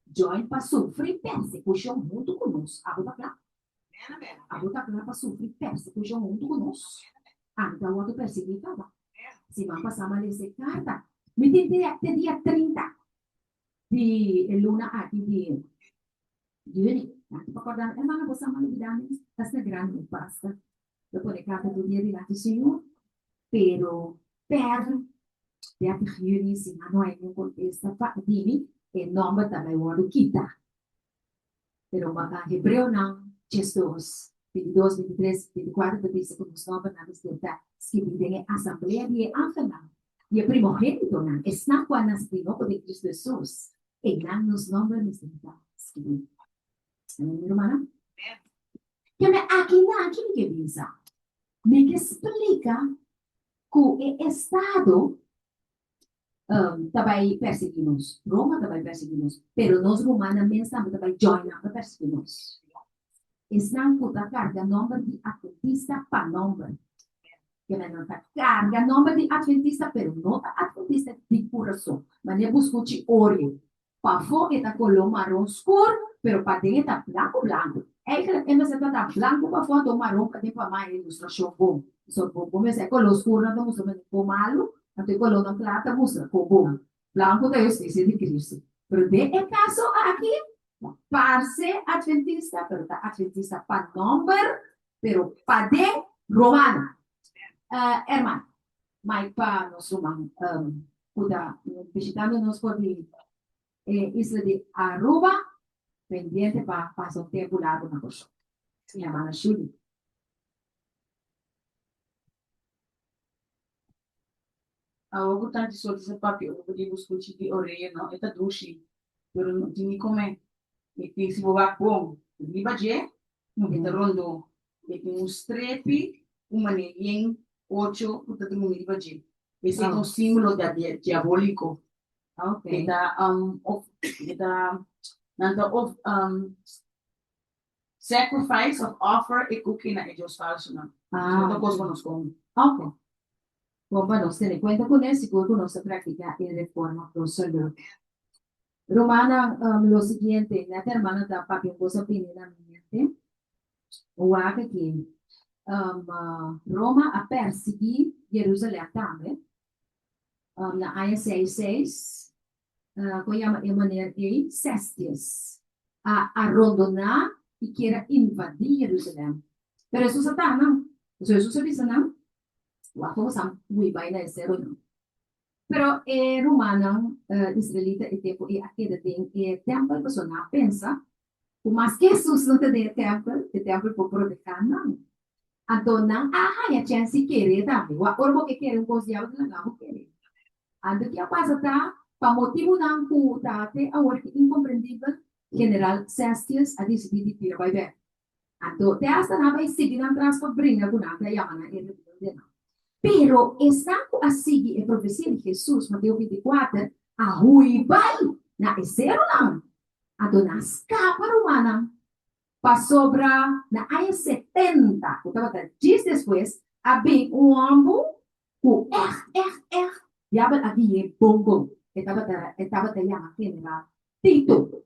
join pa sufri persekushon huntu ku nos. Abo ta kla? Abo ta kla pa sufri persekushon huntu ku nos? Ami ta wòrdu persiguí kaba. Siman pasá mi a lesa e karta. Mi tin te te dia 30 di e luna aki di yüni. Danki pa kòrda mi. Hermano, bo sa mi a lubidá mi. Asina grandi un pasta. Lo pone karta tur dia dilanti Señor. Pero per 30 yüni si nan no hay niun kontesta pa di mi, e nòmber ta bai wòrdu kita. Pero Hebreonan 12, 22, 23, 24 ta bisa ku nos nòmbernan mester ta skibí den e asamblea di e angelnan, di e primogénitonan, esnan ku a nase di nobo den Kristu Hesus, einan nos nòmber mester ta skibí. Amen, mi rumannan? Keme akinan ki mi ke bisa? Mi ke splika ku e estado ta bai persegui nos, Roma ta bai persegui nos, pero nos rumannan mes tambe ta bai join nan pa persegui nos. Esnan ku ta karga nòmber di atventista pa nòmber. Kende nan ta karga nòmber di atventista pero no ta atventista di kurason. Manera bo skuchi Oreo, Pafó e ta koló maron skur, pero paden e ta blanku blanku. Eigenlijk e mester ta blanku pafó anto maron paden pa mas e ilustrashon bon. So bo bo mester e koló skurnan ta mustra manera ko malu, anto e kolónan kla ta mustra ko bon. Blanku ta hustisia di Kristu. Pero den e kaso aki ta parse atventista, pero ta atventista pa nòmber, pero paden romano. Herman, Mike pa nos ruman ku ta bishitando nos for di e isla di Aruba, pendiente pa pasa un tempu largu na Kòrsou. Mi hermana Shuli. Awor ku tanti sorti sa papia over di buskuchi di orea no, e ta dushi, pero no tin ni come. E tin si bo wak bon riba dje, e ta rondó. E tin un strepi ku manera yen ocho ku ta drumi riba dje. Esei ta un símbolo diabóliko. E ta of e ta nan ta of sacrifice of offer e cookie na e dios falsonan. No ta kos pa nos kome. Ok. Bon pa nos tene kuenta kuné sigur ku nos ta praktiká e reforma pro salud. Rumannan, lo siguiente, nèt hermano ta papia un kos a bini na mi mente. Wak aki, Roma a persiguí Jerusalèm tambe na aña 66. Kon yama e maner ei? Cestius a a rondoná i kier a invadí Jerusalèm. Pero Hesus a taha nan. Pasobra Hesus a bisa nan, Wak komo sa hui bai na e serunan. Pero e rumannan israelita e tempu ei a keda den e tèmpel pasobra nan a pensa ku maske Hesus no ta den e tèmpel, e tèmpel por protehá nan. Anto nan a haña chèns di kere tambe. Wak, ora bo ke kere un kos, diabel ta laga bo kere. Anto ki a pasa ta, pa motibunan ku ta te awor ki inkomprendibel, General Cestius a disidí di tira bai bèk. Anto te asta nan a bai sigui nan tras pa bringa ku nan ta yama nan e rebeldenan. Pero esnan ku a sigui e profesia di Hesus, Mateo 24, a hui bai na e serunan. Anto nan a skapa rumannan. Pasobra na aña 70, ku tabata djis despues, a bin un hòmber Ku ègt, ègt, ègt diabel a gui'é bon bon. E tabata, e tabata yama General Tito.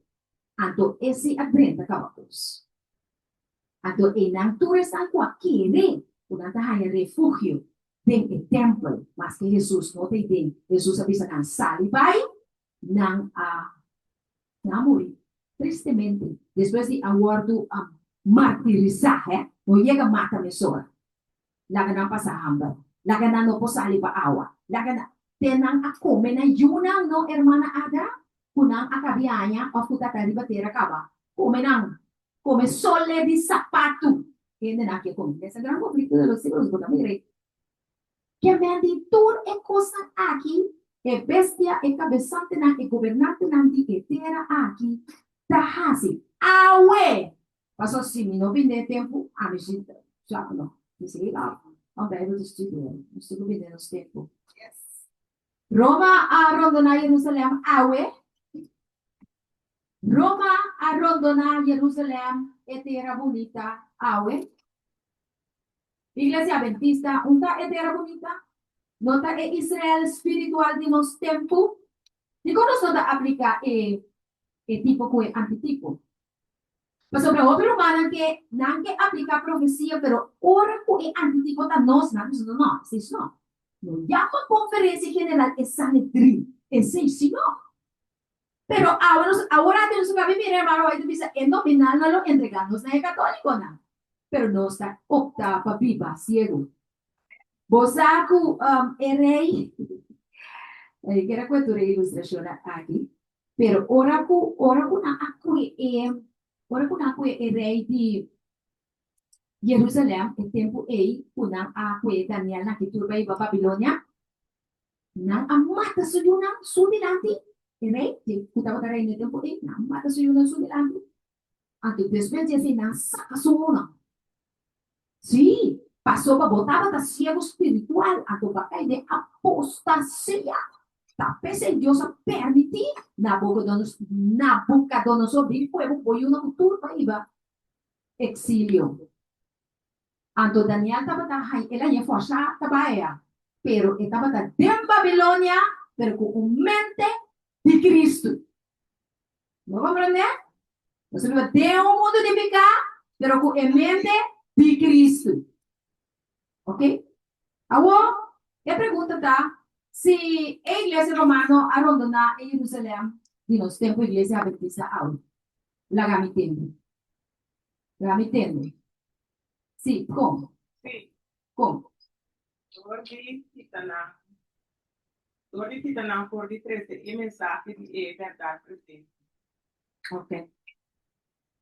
Anto esei a drenta kaba kos. Anto einan tur esnan ku a kere ku nan ta haña refugio den e tèmpel, maske Hesus no ta ei den, Hesus a bisa nan sali bai, nan a, nan a muri tristemente despues di a wòrdu martirisá, hè, no yega mata mesora. Laga nan pasa hamber. Laga nan no por sali pa awa. Laga nan. Te nan a kome nan yunan, no, hermana Ada? Ku nan a kabi aña òf ku ta ta riba tera kaba. Kome nan. Kome sole di sapatu. Hendenan ke kome. Mester gran konflikto de los siglos, bo ta mira ei. Ke men di tur e kosnan aki, e bestia, e kabesantenan, e gobernantenan di e tera aki ta hasi awe. Pasobra si mi no bini den e tempu, ami si sa ku no. Mi sigui laf pa Bijbel te studia. Nos tin ku bini den nos tempu. Roma a rondoná Jerusalèm awe. Roma a rondoná Jerusalèm, e tera bunita, awe. Iglesia Adventista, un ta e tera bunita? No ta e Israel spiritual di nos tempu? Dikon nos no ta apliká e e tipo ku e antitipo? Pasobra hopi rumannan ke nan ke apliká profesia, pero ora ku e antitipo ta nos, nan ta bisa, No, esei si no. No yama konferensia general e Sanedrin, esei si no. Pero awe nos, awor ante nos a kabi mira hermano White ta bisa e nominalnan lo entregá nos na e katólikonan, pero nos ta opta pa biba siegu. Bo sa ku e rei, mi kier a kue tur e ilustrashonnan aki, pero ora ku ora ku nan a kue e ora ku nan a kue e rei di Jerusalèm e tempu ei ku nan a kue Daniel nan ki tur bai ba Babilonia, nan a mata su yunan su dilanti, e rei ku tabata reina e tempu ei, nan a mata su yunan su dilanti. Anto despues di esei nan a saka su monan. Sí, pasobra bo tabata siegu spiritual, anto bo a kai den apostasia. Ta p'esei Dios a permití Nabucodonosor bin pue bo yunan ku tur pa hiba eksilio. Anto Daniel tabata haña, el a haña fòrsá ta bai aya, pero e tabata den Babilonia, pero ku un mente di Kristu. Bo komprendé? Nos ta biba den un mundu di piká, pero ku e mente di Kristu. Ok? Awor, e pregunta ta, si e iglesia romano a rondoná e Jerusalèm di nos tempu, iglesia adventista awe? Laga mi tende. Laga mi tende. Sí, kon? Sí. Kon? Dor di kita nan, dor di kita nan for di trese e mensahe di e bèrdat presente. Ok.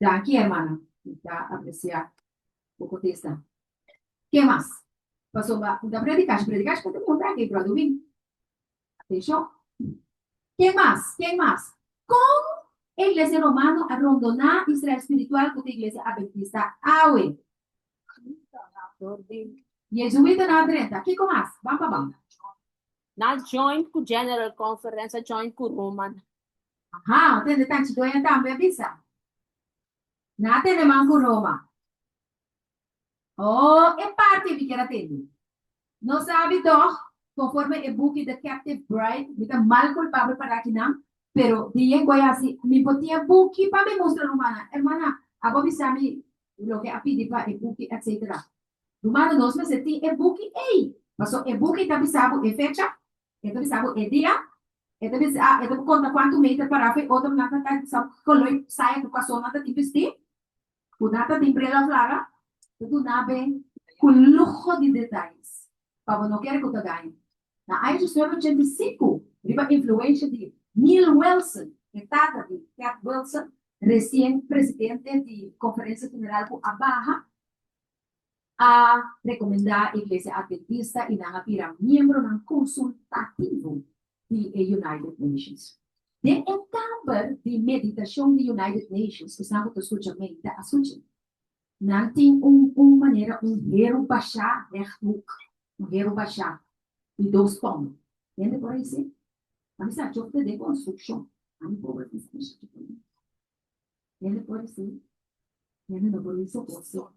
Danki, hermana. Mi ta apresiá bo kontesta. Ke mas? Pasobra un ta predikashi, predikashi pa tur mundu aki, bròder Win. Atenshon. Ken mas? Ken mas? Kon e iglesia romano a rondoná Israel spiritual ku ta iglesia adventista awe? Jezuitanan a drenta. Kiko mas? Ban pa ban. Nan join ku General Conference a join ku Roman. Aha, tende tanchi doña tambe a bisa. Nan a tende man ku Roma. Oh, e parti mi kier a tende. No sabi toch, conforme e buki The Captive Bride, mi ta mal culpabel para akinan, pero di yen goy hasi, mi por tin e buki pa mi mustra rumannan. Hermana, abo bisa mi loke a pidi pa e buki etc. Rumannan, nos mester tin e buki ey, paso e buki ta bisa bo e fecha, e ta bisa bo e dia. E ta bisa, ah, e ta konta kuantu meter pará fo'i otro nan ta ta sa koloi saya ku kason nan ta tin bistí, ku nan ta tin bril òf laga, ta duna be ku luho di detayes, pa bo no kere ku ta gaña. Na aña 1985, riba influensha di Neil Wilson, e tata di Ted Wilson, resien presidente di Konferensia General ku a baha, a rekomendá Iglesia Adventista i nan a bira miembronan konsultativo di e United Nations. Den e kamber di meditashon di United Nations, esnan ku ta skucha mei ta a skucha, nan tin un un manera un heru bashá rechthoek, un heru bashá di dos ton. Hende por a hesé? Ami sa chof ta den konstrukshon. Ami pober mi sa masha chof. Hende por hesé? Hende no por hesé por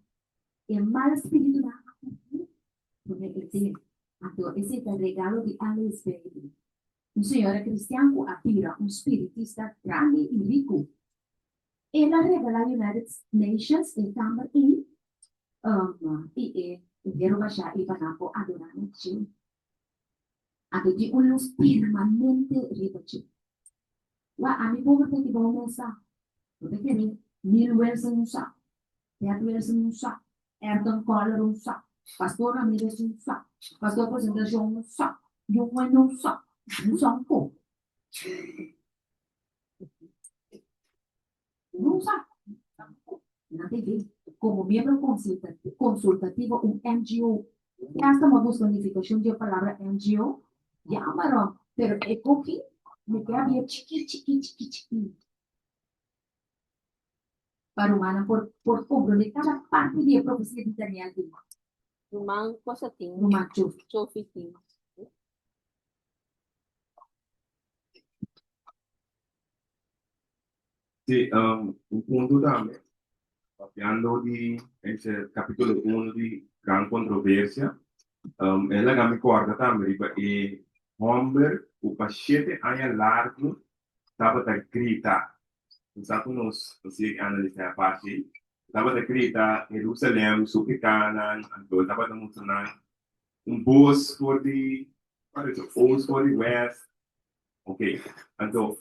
E mal spiritunan a kumpli promé e tempu. Anto esei ta regalo di Alice Bailey, un señora cristian cu a bira un spiritista grandi i ricu. El a regalá United Nations e kamber ei, i e hero bashá ei pa nan por adorá na dje. Anto tin un lus permanente riba dje. Wak, ami pober ta kibou mesa. Bo ta kere Neil Wilson un sa, Ted Wilson un sa, Erton Koller un sa, Pastor Ramirez un sa, Pastor Presentacion un sa, Yungwen un sa, un sa un ko. Un sa. Nan ta idea. Komo miembro konsultativo un NGO. Hasta mi a buska nifikashon di e palabra NGO. Yamaro, pero e koki mi ke habia chiki chiki chiki chiki. Pa rumannan por por komprondé kada parti di e profesia di Daniel ei. Ruman cosa tin. Ruman Chofi. Chofi tin. Sí, un punto tambe, papiando di ese capítulo 1 di Gran Controversia, um, el laga mi corda tambe riba e homber cu pa shete aña largo tabata grita. Bo sa cu nos ta sigui analisa e parti ei. Tabata grita Jerusalem su picanan, anto tabata mustra nan un bos for di, oost for di west. Ok, anto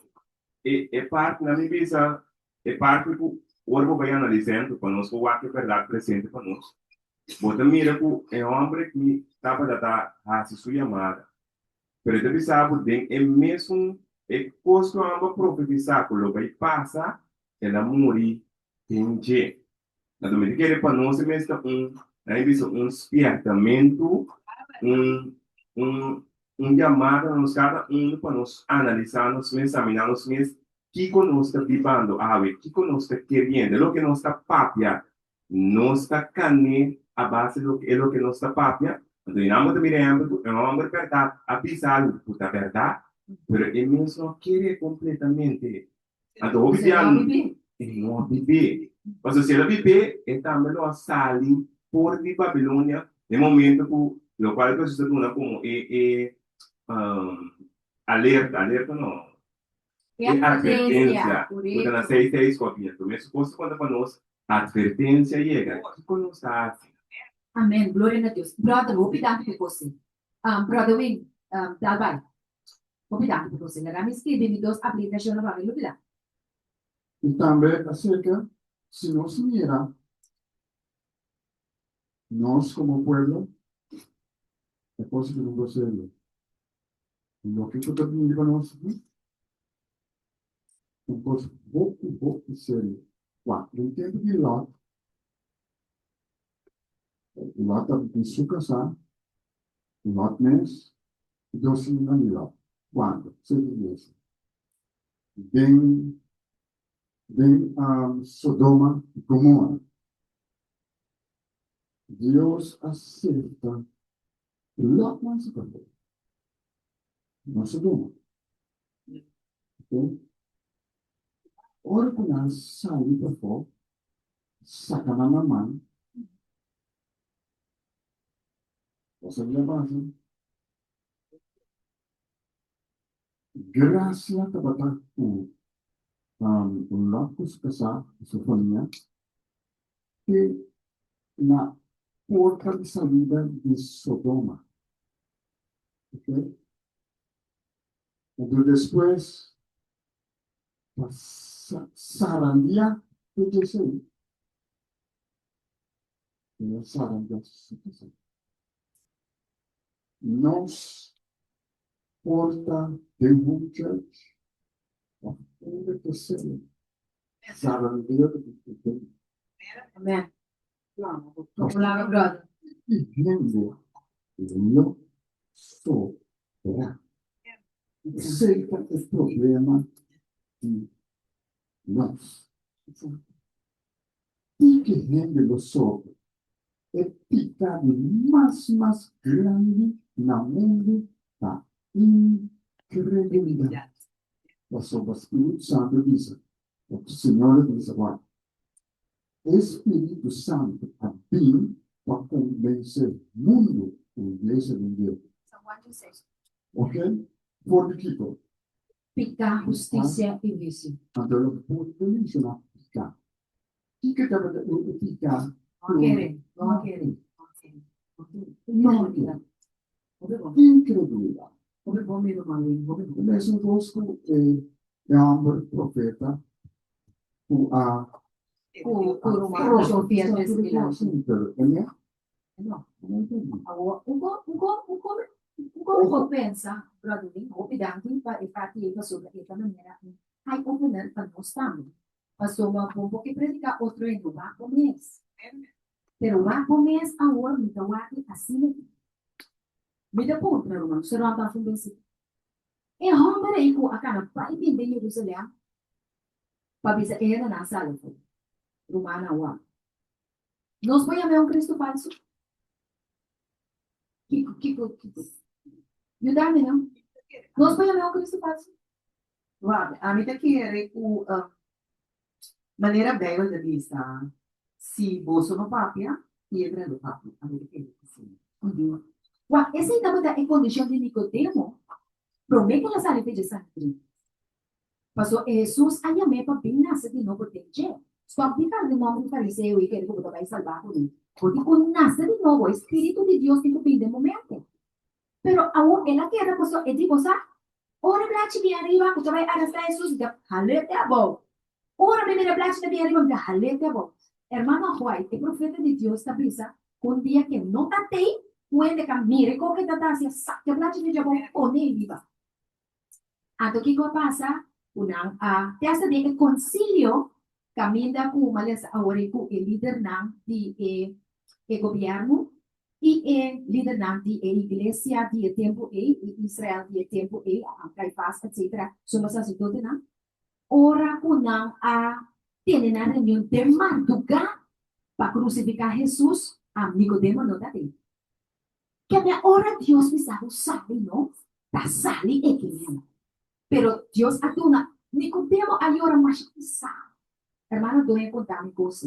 e e parti nan mi bisa e parti ku ora bo bai analisá anto pa nos por wak e bèrdat presente pa nos, bo ta mira ku e hòmber aki tabata ta hasi su yamada, pero e ta bisa bo den e mesun e kos ku e hòmber a profetisá ku lo bai pasa, el a muri den dje. Anto mi ta kere pa nos e mes ta un, nan e bisa un spièrtamentu, un, un, un yamada na nos kada unu pa nos analisá nos mes, saminá nos mes, kiko nos ta bibando awe, kiko nos ta keriendo, e loke nos ta papia, nos ta kané a base di loke e loke nos ta papia? Anto i nan bo ta mira ehèmpel ku e hòmber bèrdat a bisa algu ku ta bèrdat, pero e mes no a kere kompletamente. Anto hopi bia e no a bib'é. Pasobra si el a bib'é, e tambe lo a sali for di Babilonia den momento ku lokual ku Hesus a duna komo e e alerta, alerta no, e atvertensia ku ta na seis seis ku a bini. Anto mesun kos ta konta pa nos, atvertensia yega, kiko nos ta hasi? Amen, gloria na Dios. Brother, hopi danki pa e kos ei. Brother Wayne, dal bai. Hopi danki pa konsehá. Laga mi skirbi mi dos aplikashonnan pa mi lubidá. I tambe aserka si nos mira nos komo pueblo, e kos aki ta un kos serio. Loke ku ta bini riba nos aki ta un kos hopi hopi serio. Wak, den tempu di Lòt, Lòt tabatin su kasá, Lòt mes Dos yunan di Lòt. Kuantu? Sete iglesia. Den den Sodoma i Gomora. Dios a sefta Lòt nan su pafó. Na Sodoma. Ok? Ora ku nan sali pafó, saka nan na man, Bo sa kila pasa? Gracia tabata ku Lot ku su kasá ku su famia te na porta di salida di Sodoma. Ok? Anto despues pa sarandia e djesei. El a sarandia su kasá. Nos por ta den home church òf unda ke sea, sarandia ta diferente. Amen. Palabra, brother. I hende lo sobra. Esei ta e problema di nos. Tiki hende lo sobra. E pika di mas mas grandi na mundu ta inkredulidat. Pasobra Spiritu Santu a bisa, Señor a bisa, wak, E Spiritu Santu a bin pa konvensé mundu ku Iglesia den Dios. Ok? For di kiko? Piká, hustisia i huisio. Anto lo por ta menshoná piká. Kiko tabata e piká No a kere, no a kere, no a kere. No a kere. Inkredulidat. Hopi bon mi ruman Win, hopi bon. E mesun kos ku e hòmber profeta ku a. Ku ku ruman Sofia tres dilanti. Amen. No. Awor, un ko, un ko, un ko, un ko mi por pensa, brother Win, hopi danki pa e parti ei pasobra e ta manera un eye opener pa nos tambe. Pasobra bo por ke prediká otro hende wak bo mes. Pero wak bo mes awor mi ta wak e asina aki. Mi ta puntra, ruman, su rònt af un besito. E hòmber ei ku a kana bai bin den Jerusalèm pa bisa e hendenan sali afó. Rumannan, wak. Nos por yam'é un Cristo falsu? Kiko, kiko, kiko? Yuda mi, no? Nos por yam'é un Cristo falsu? Wak, ami ta kere ku manera Bijbel ta bisa, si boso no papia, piedra lo papia. Ami ta kere ku si. Wak, esei tabata e kondishon di Nikodemo promé ku el a sali fe dje Sanedrin. Pasobra e Hesus a yam'é pa bin nase di nobo den dje. Stòp di karga nòmber di fariseo i kere ku bo ta bai salbá ku nan. Bo tin ku nase di nobo, e spiritu di Dios tin ku bin den bo mente. Pero awor el a keda pasobra e di, Bo sa, ora e blachi bin ariba ku ta bai arestá Hesus, mi ta hal'é te abou. Ora mi mira e blachi ta bin ariba, mi ta hal'é te abou. Hermano White, e profeta di Dios ta bisa ku un dia ke no ta tei, un hende ka mira e koke ta ta hasi, a saka e blachi di dje abou pone ei riba. Anto kiko a pasa? Ku nan a te hasta den e konsilio kaminda ku malesa awor ei ku e lidernan di e e gobièrnu i e lidernan di e iglesia di e tempu ei, e Israel di e tempu ei, Kaifas etsetera, sumo saserdotenan, ora ku nan a tene nan reunion den mardugá pa krusifiká Hesus, a Nikodemo no ta den. Kende ora Dios bisa bo sali no ta sali e kende. Pero Dios a duna Nicodemo a yora masha pisá. Hermano Doña conta mi cos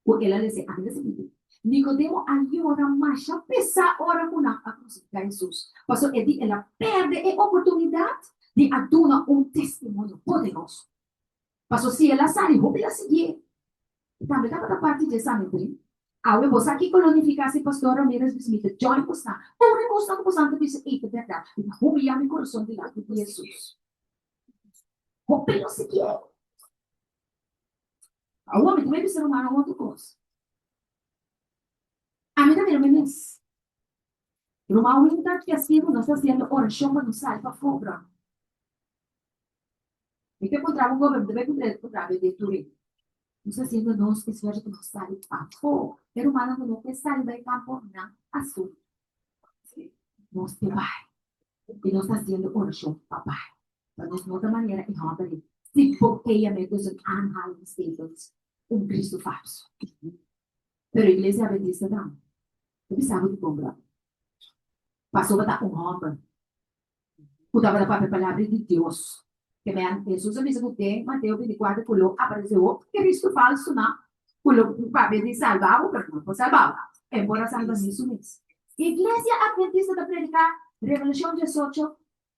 cu el a lese ami ta sinti. Nicodemo a yora masha pisá ora cu nan a crucifica Jesus, pasobra e di el a perde e oportunidad di a duna un testimonio poderoso. Paso si el a sali hopi a siguié. E tambe tabata parti dje Sanedrin. Awe bo sa kiko lo nifiká si Pastor Ramirez bisa mi ta join bosnan. Tur e kosnan ku bosan ta bisa ei ta bèrdat. Mi ta humiliá mi kurason dilanti di Hesus. Hopi lo siguié. Awor mi ta bai bisa rumannan un otro kos. Ami ta mira mi mes. Ruman Winter ki hasiendo nos ta hasiendo orashon pa nos sali pafó, bro. Mi ke puntra bo gobe, mi ta bai puntra e otra bes den tur e. Nos ta haciendo nos esfuerzo pa nos sali pafó. E rumannan ku no ke sali bai kampo, nan a sufri. Nos ke bai. I nos ta haciendo orashon pa bai. Pa nos no ta manera e hòmber ei. Si bo ke yam'é tussen aanhalingstekens un Cristo falso. Pero Iglesia Adventista tambe. Ta bisa bo dikon, bròder. Pasobra ta un hòmber. ku tabata papia palabra di Dios. Ke men Hesus a bisa ku den Mateo 24 ku lo aparesé hopi Cristo falsonan ku lo papia di salba bo, pero no por salba bo. E por a salba ni su mes. Iglesia Adventista ta prediká Revelashon 18,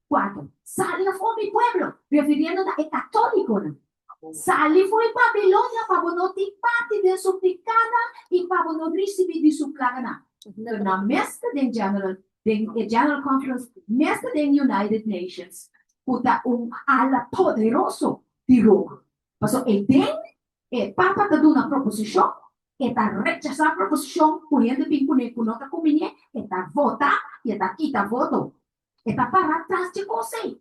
4, Sali afó mi pueblo, refiriendo na e katólikonan. Sali for di Babilonia pa bo no tin parti den su pikánan i pa bo no risibí di su plaganan. Pero nan mes ta den General, den e General Conference, mes ta den United Nations. ku ta un ala poderoso di Roma. Pasobra ei den e Papa ta duna proposishon, e ta rechasá proposishon ku hende bin kuné ku no ta kuminié, e ta vota i e ta kita voto. E ta para tras dje kos ei.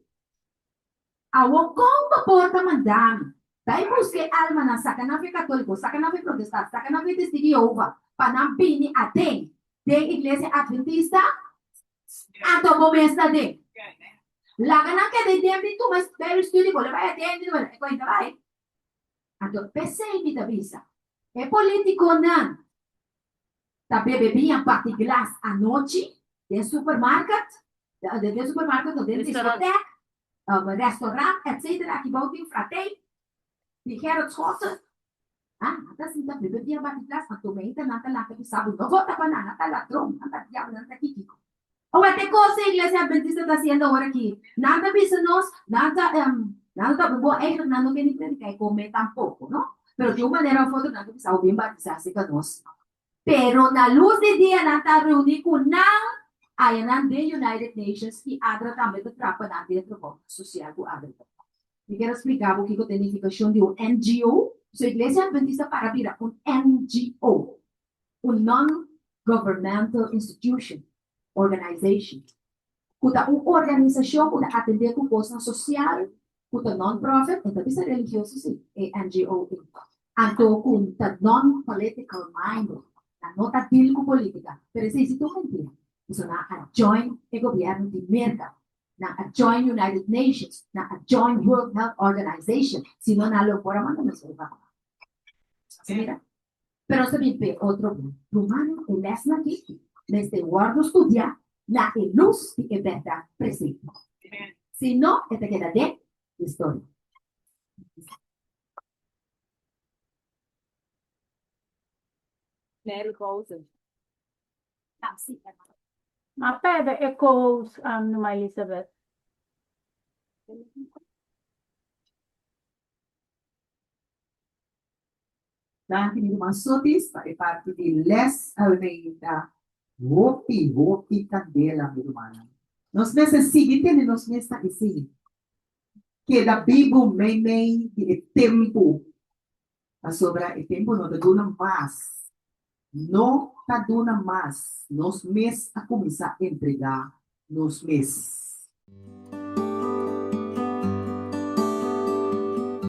Awor kon bo por ta manda mi bai buska e almanan, saka nan for e katoliko, saka nan for e protestant, saka nan for e Testigo di Jehova, pa nan bini aden den Iglesia Adventista? Anto bo mes ta den. Laga nan keda ei den bin tuma e Bible study, bo lo bai aden, e kointa bai. Anto p'esei mi ta bisa, e politikonan ta bebe biña bati glas anochi den supermarket, den supermarket no, den diskotek, restaurant etc. Aki bou tin fratei di Gerrit Schotte. Ah, nan ta sinta bebe biña bati glas, anto meinta nan ta lanta bisa bo no vota pa nan, nan ta ladron, nan ta diabel, nan ta kikiko. Awor te kos e Iglesia Adventista ta hasiendo awor aki? Nan ta bisa nos, nan ta, nan ta, bo eigenlijk nan no ke ni predica e come tampoco, no? Pero di un manera of otro nan ta bisa bo bin batisa cerca nos. Pero na luz di dia nan ta reuni cu nan ayanan den United Nations y ADRA tambe ta trapa nan den trabounan social cu ADRA ta traha. Mi kier a splica bo kico ta e nificacion di un NGO. So Iglesia Adventista para bira un NGO. Un non-governmental institution, organization, ku ta un organisashon ku ta atendé ku kosnan sosial, ku ta non-profit, e ta bisa religioso sí, e NGO ei, anto ku ta non-political minded, nan no ta deal ku polítika, pero esei sí ta un mentira, pasobra nan a join e gobièrnu di Merka, nan a join United Nations, nan a join World Health Organization, si no nan lo por a manda nos evakuá. Así mira. Pero nos ta bin p'e otro bon. Rumannan, e lèsnan aki mester wòrdu studiá na e lus di e bèrdat presente. Si no, e ta keda den historia. Mary Rosen. Ma perde e co-host, Numa Elizabeth. Danki mi ruman Sotis pa e parti di les Almeida. Hopi hopi kandela mi rumannan. Nos mester sigui tene nos mes na esei. Keda bibu meimei di e tempu pasobra e tempu no ta duna mas. No ta duna mas. Nos mes a kuminsá entregá nos mes.